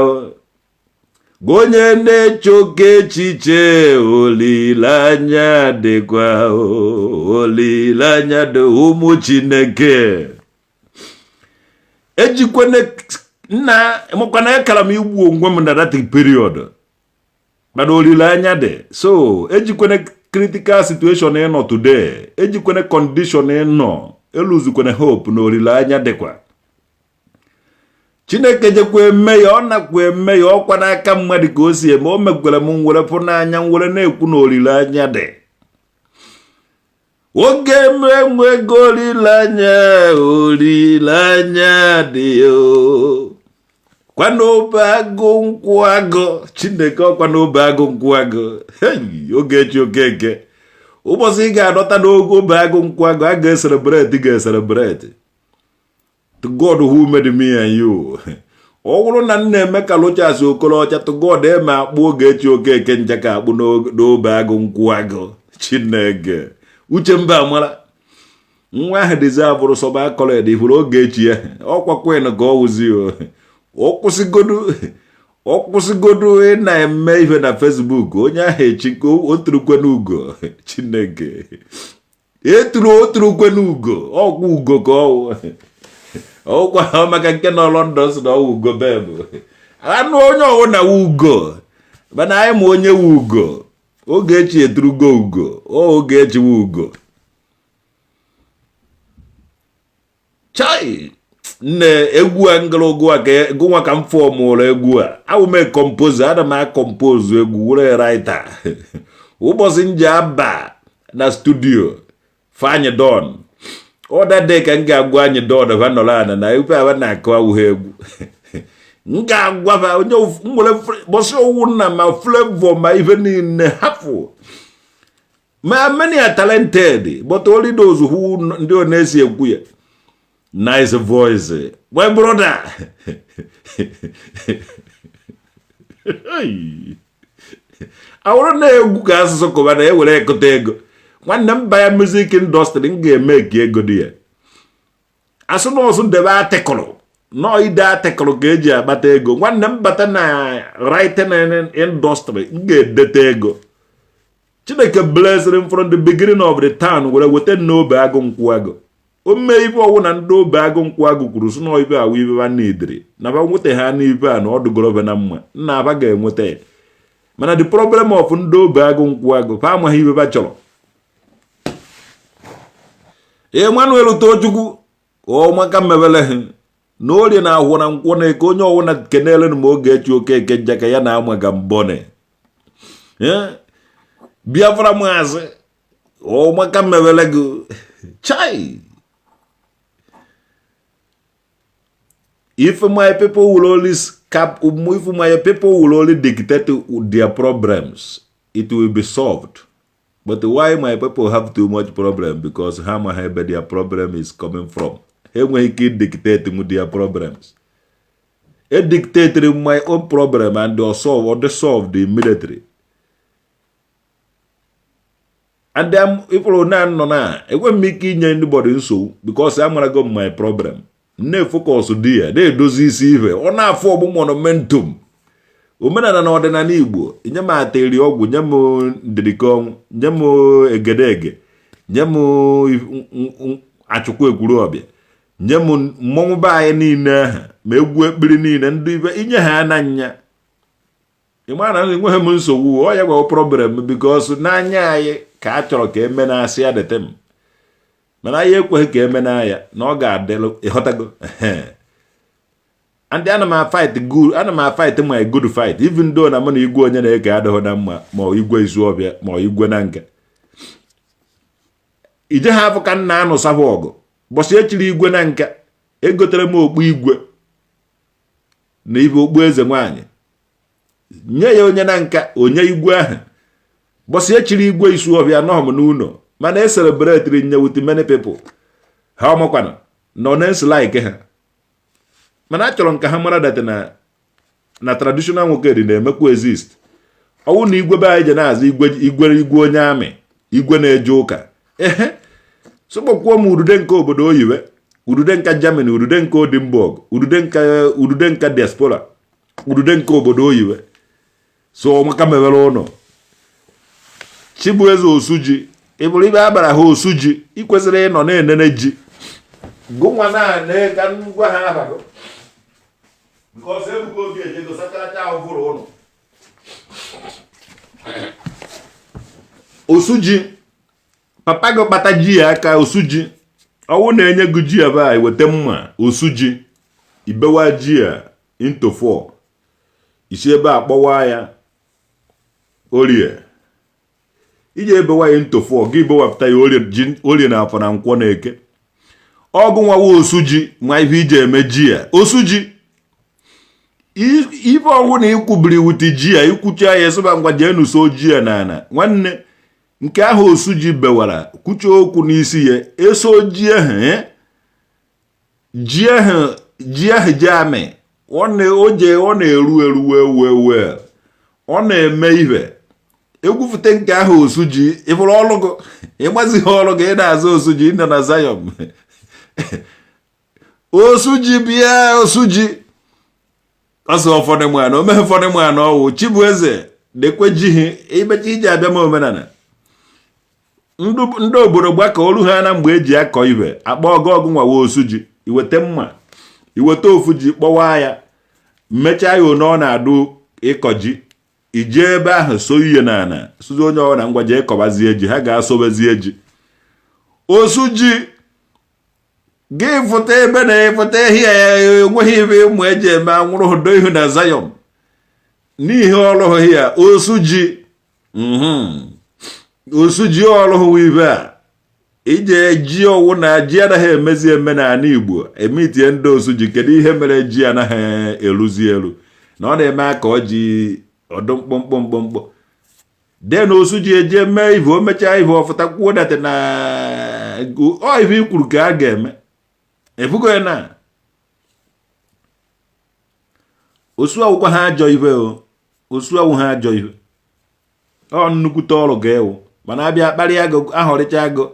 Gị onye na-eche oke echiche, olileanya dịkwa. Olileanya dị, ụmụ Chineke. Ejikwana nna makwana ekara m igbu onwe m na that period, mana olileanya dị. So ejikwana critical situation ị nọ today, ejikwana condition ị nọ, eluzukwana hope na olileanya dịkwa. Chineke jekwa eme ya, ọ nakwa eme ya, ọkwa n'aka mmadụ ka o si eme. O mekwara m nwere pụ n'anya nwere na-ekwu na olileanya dị. Oge m enweghị olileanya, olileanya dị. O kwa n'obe agụ nkwụ agụ, Chineke, ọkwa n'obe agụ nkwụ agụ. Hey, Ogechi Okeke, ụbọchị ị ga-adọta n'oge obe agụ nkwụ agụ, a ga-ecelebrate, ga-ecelebrate. To God who made me and you, ọ bụrụ na m na-eme ka Rochas Okorocha, to God eme akpụ Ogechi Okeke njaka akpụ n'obe agụ nkwụ agụ. Chineke, uche mba amara nwa ahụ dịzi abụrụ sọba akọled ifuru Ogechi ya, ọkwa queen ka ọ wụzi. O ọ kwụsịgodu ị na-eme ihe na Facebook, onye ahụ echi ka o turukwe n'ugo. Chineke, eturu o turukwe n'ugo, ọkwa ugo ka ọ ọkwa maka nke nọ London si na ọwụ ugo bebụ anụ onye ọwụ na ugo, mana anyị ma onye wu ugo. Ogechi eturugo ugo, Ogechi wu ugo. Chai nne, egwu a ngara ụgụ a ka gụnwa ka m fọọ mụrụ egwu a. Awụ m composer, ana m acompose egwu were writer. Ụbọchị m ji aba na studio Fanyị Don ọdade ka m ga-agwa anyị Don ha nọrọ ana na ife aba na-akụ awụghị egwu. M ga-agwa ha onye nwere bọsị owu nna ma Flavour ma ife niile hapụ ma many are talented, but only those who ndị ọ na-esi ekwu ya. Nice voice, my brother. Awụrụ na egwu ka asụsụ kụba na ewere ekụta ego. Nwanne m, baya music industry, m ga-eme ka ego dị ya. Asụ nọọsụ debe article nọọ ide article ka eji akpata ego. Nwanne m, bata na writing industry, m ga-edete ego. Chineke blessed him from the beginning of the town were weta n'obe agụ nkwụ agụ. O mee ife ọwụ na ndị obe agụ nkwụ agụ kwuru sị na ife awụ ife ba nidiri na ba nweta ha n'ife a na ọ dụgoro na mma nna aba ga-enweta ya. Mana the problem of ndị obe agụ nkwụ agụ, fa amaghị ife ba chọrọ. Emmanuel Tochukwu ọmaka mmebele ha na orie na ahụ na nkwụ na eke onye ọwụna kenele m Ogechi Okeke njaka ya na amaga mbọne Biafra maazị ọmaka mmebele gị. Chai, if my people will only cap, if my people will only dictate their problems, it will be solved. But why my people have too much problem? Because ha amaghị ebe their problem is coming from. Ha enweghị ike dictate m their problems. E dictate my own problem and they solve or they solved immediately. And then ifụrụ na nọ na enweghị m ike inye anybody nsogbu because amarago m my problem. Na-efocus dị ya na-edozi isi ife ọ na-afụ ọgbụ momentum omenala na ọdịnala Igbo. Nye m atịrị ọgwụ, nye m ndịrịkọnwụ, nye m egedege, nye m achụkwu ekwuru ọbịa, nye m mmọnwụ be anyị niile ahụ, ma egwu ekpiri niile ndị ibe inye ha na nya ịma na enweghị m nsogbu. Ọ ya gwawo problem because n'anya anyị ka a chọrọ ka eme na-asị ya dete m, mana anyị ekweghị ka eme na ya na ọ ga-adịlụ. Ịghọtago? And ana m fight good, ana m fight my good fight, even though na mụ na igwe onye na-eke adịghị na mma, ma ọ igwe izu ọbịa, ma ọ igwe na nka ije ha afụ ka nna anụ saba ọgụ bọsị echiri igwe na nka. Egotere m okpu igwe na ibe okpu eze nwaanyị, nye ya onye na nka onye igwe ahụ. Bọsị echiri igwe Isuọfịa, anọghị m n'ụlọ, mana e celebratiri nye with many people. Ha ọmakwana nọ na like ha, mana achọrọ m ka ha mara that na traditional nwoke dị na-emekwa exist. Ọwụ na igwe be anyị je na-azụ igwe, igwe, igwe onye amị, igwe na-eje ụka. Ehe, sụkpọkwuo m udude nke obodo oyiwe, udude nka Germany, udude nke Edinburgh, udude nka, udude nka diaspora, udude nke obodo oyiwe. So maka mewere ụlọ Chibueze Osuji, ị bụrụ ibe a bara ha osu ji, ị kwesịrị ịnọ na-enene ji gụnwa na ka ngwa ha abago, because Ebuka Obi ejego sachacha ụvụrụ ụnụ. Osu ji papa gị kpata ji ya aka. Osu ji ọwụ na-enye gị ji ebe a, weta mma osu ji, ibewa ji a into four, isi ebe a kpọwa ya orie. Iji ebewa ya into four, gị bewapụta ya orie, ji, orie na afọ na nkwọ na eke. Ọgụ nwawa osu ji ma ife iji eme ji ya. Osu ji, ife ọgwụ na ikwubiri wute ji ya, ikwucha ya, esụba ngwa jee nuso ji ya n'ala. Nwanne, nke ahụ osu ji bewara kwucha okwu n'isi ya, eso ji ahụ, ji ahụ, ji ahụ ji amị, ọ ọ na-eru eru wee wee wee ọ na-eme ife egwufute nke ahụ osu ji. Ịfụrụ ọlụ gị, ịgbazighị ọlụ gị, ị na-azụ osu ji nọ na Zion. Osu ji bịa, osu ji ọsọ ụfọdụ mmanụ omeghe ụfọdụ mmanụ ọwụ. Chibueze dekwe ji hi imecha iji abịa m omenala ndị obodo gbakọ olu ha na mgbe eji akọ ibe akpọ ọgụ ọgụ nwawa osu ji, iweta mma, iweta ofu ji, kpọwa ya, mechaa ya one ọ na-adụ ịkọ ji, ije ebe ahụ so ihe n'ala, sụzi onye ọbụla ngwa jee kọbazie ji. Ha ga-asobezie ji. Osu ji gị fụta ebe na ịfụta ehi ya, enweghị ibe ụmụ eji eme anwụrụ do ihu na Zion n'ihi ọrụ ya. Osu ji, osu ji ọrụ hụ ibe a ije ji ọwụ na ji anaghị emezi eme n'ala Igbo. Emitie ndị osu ji, kedu ihe mere ji anaghị eruzi eru na ọ na-eme aka ọ ji ọdụ mkpụmkpụ mkpụmkpụ den? Osu ji eje mee ive, o mechaa ive ọfụta, kwuo that na ọ ive i kwuru ka a ga-eme. Efugo ya na osu awụkwa ha ajọ ive o. Osu awụ ha ajọ ive, ọ nnukwute ọrụ ga-ewu, mana abịa kparịa agụ, ahọrịcha agụ,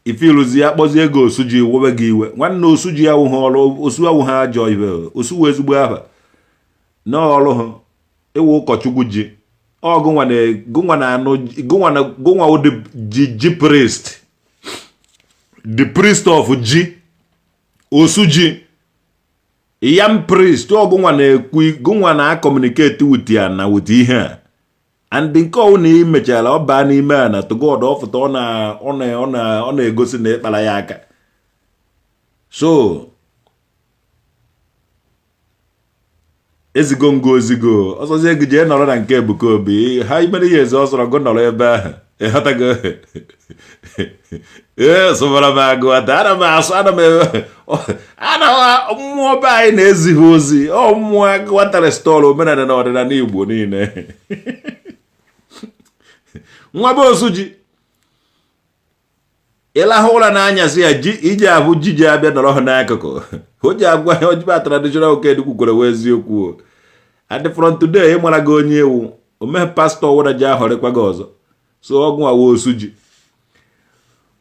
ifiluzi ya kpọzie ego osu ji webe gị iwe. Nwanne, osu ji awụ ha ọrụ, osu awụ ha ajọ ive, osu wee ezigbo afa na ọrụ ha ịwụ ụkọchukwu ji ọ gụnwa na gụnwa na anụ gụnwa na gụnwa wụ the ji ji priest, the priest of ji, osu ji, yam priest. Ọ gụnwa na-ekwu, gụnwa na communicate with ya na with ihe a. And nke ọwụ na ị mechara ọ baa n'ime a na to God, ọ fụta, ọ na ọ na ọ na ọ na-egosi na ịkpara ya aka. So ezigo ngo ozigo ọsọzie gị jee nọrọ na nke Ebuka Obi ha imere ihe eze ọsọrọ gụ nọrọ ebe ahụ. Ịghọtago? Ee, sụbara m agụ ata, ana m asụ, ana m ana mmụọ be anyị na-ezighị ozi. Ọ mmụọ agụwata restore omenala na ọdịnala Igbo niile. Nwa be osu ji ịlahụ ụra n'anyasị ya ji iji ahụ ji ji abịa nọrọ ha n'akụkụ. O ji agwa ya ojiba traditional okedi kwukwere wee eziokwu. And from today, ịmara gị onye ewu omeghe pastọ wụra ji ahọrịkwa gị ọzọ. So ọgwụ awa osu ji,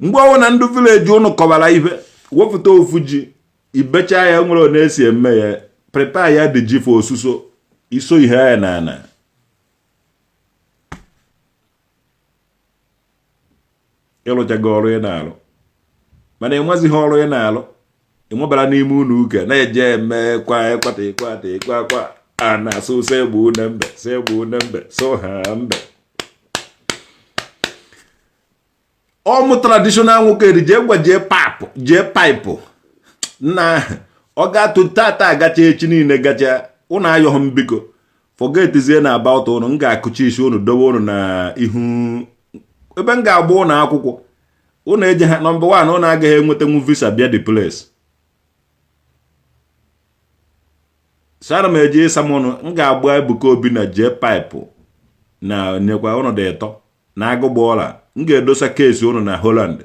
mgbe ọnwụ na ndị village ụnụ kọwara ife, wepụta ofu ji, ibecha ya, nwere ọ na-esi eme ya, prepare ya dị ji for osuso, iso ihe ya na ana. Ịrụchago ọrụ ị na-arụ, mana ịnwezighị ọrụ ị na-arụ, ịnwebara n'ime ụlọ ụka na-eje eme kwa ekwata ịkwata ịkwa akwa a na-asụ segbu une mbe, segbu une mbe, so ha mbe. Ọmụ traditional nwoke dị jee gwa jee papụ jee paịpụ nna ọ ga-atụ tata agacha echi niile gacha ụnụ ayọghị m biko forgetzie na about ụnụ. M ga-akụchi isi ụnụ, dobe ụnụ na ihu ebe m ga-agba ụnụ akwụkwọ. Ụnụ eje ha. Number one, ụnụ agaghị enwetanwu visa bịa the place. So ana m eje ịsa m ụnụ. M ga-agba Ebuka Obi na J-Pipe na nyekwa ụnụ dị ịtọ na agụgbọọla. M ga-edosa case ụnụ na Holland.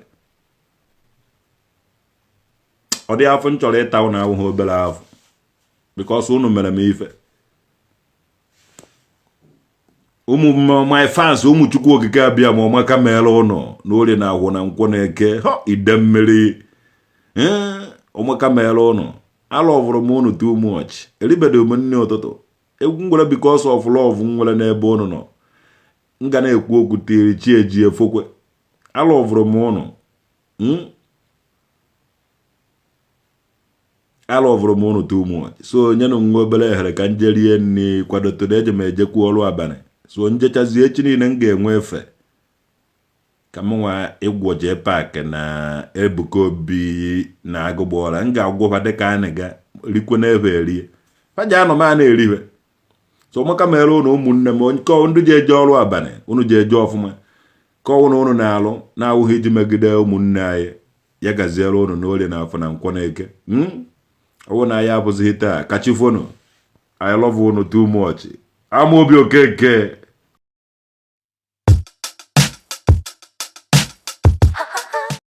Ọ dị afọ m chọrọ ịta ụnụ awụghị obere afọ, because ụnụ mere m ife. Ụmụ my fans, ụmụ Chukwu Okike Abịama, ọmaka meere ụnụ na orie na ahụ na nkwọ na eke họ ide mmiri. Ọmaka meere ụnụ. Alọvụrụ m ụnụ too much. Eribedo m nri ụtụtụ egwu ngwere because of love m nwere n'ebe ụnụ nọ. M ga na-ekwu okwu tiri chi eji efokwe. Alọvụrụ m ụnụ. Alọvụrụ m ụnụ too much. So nyenụ nwa obere ehere ka m je rie nri, kwadote na eje m ejekwu ọrụ abalị. So njechazie echi niile, m ga-enwe efe ka m nwa ịgwọ J-Pack na Ebuka Obi na Agụgbọọla. M ga-agwọfa dịka a na-ga rikwe n'ebe erie fa ji anọ m a na-eriwe. So ọmaka mere ụnụ, ụmụnne m. Nke ndị ji eje ọrụ abalị, ụnụ ji eje ọfụma ka ọnwụ na ụnụ na-alụ na-awụghị iji megide ụmụnne anyị. Ya gaziere ụnụ n'orie na afọ na nkwọ na eke. Ọwụ na ya abụzighị taa kachifonu. I love ụnụ too much. Amaobi Okeke.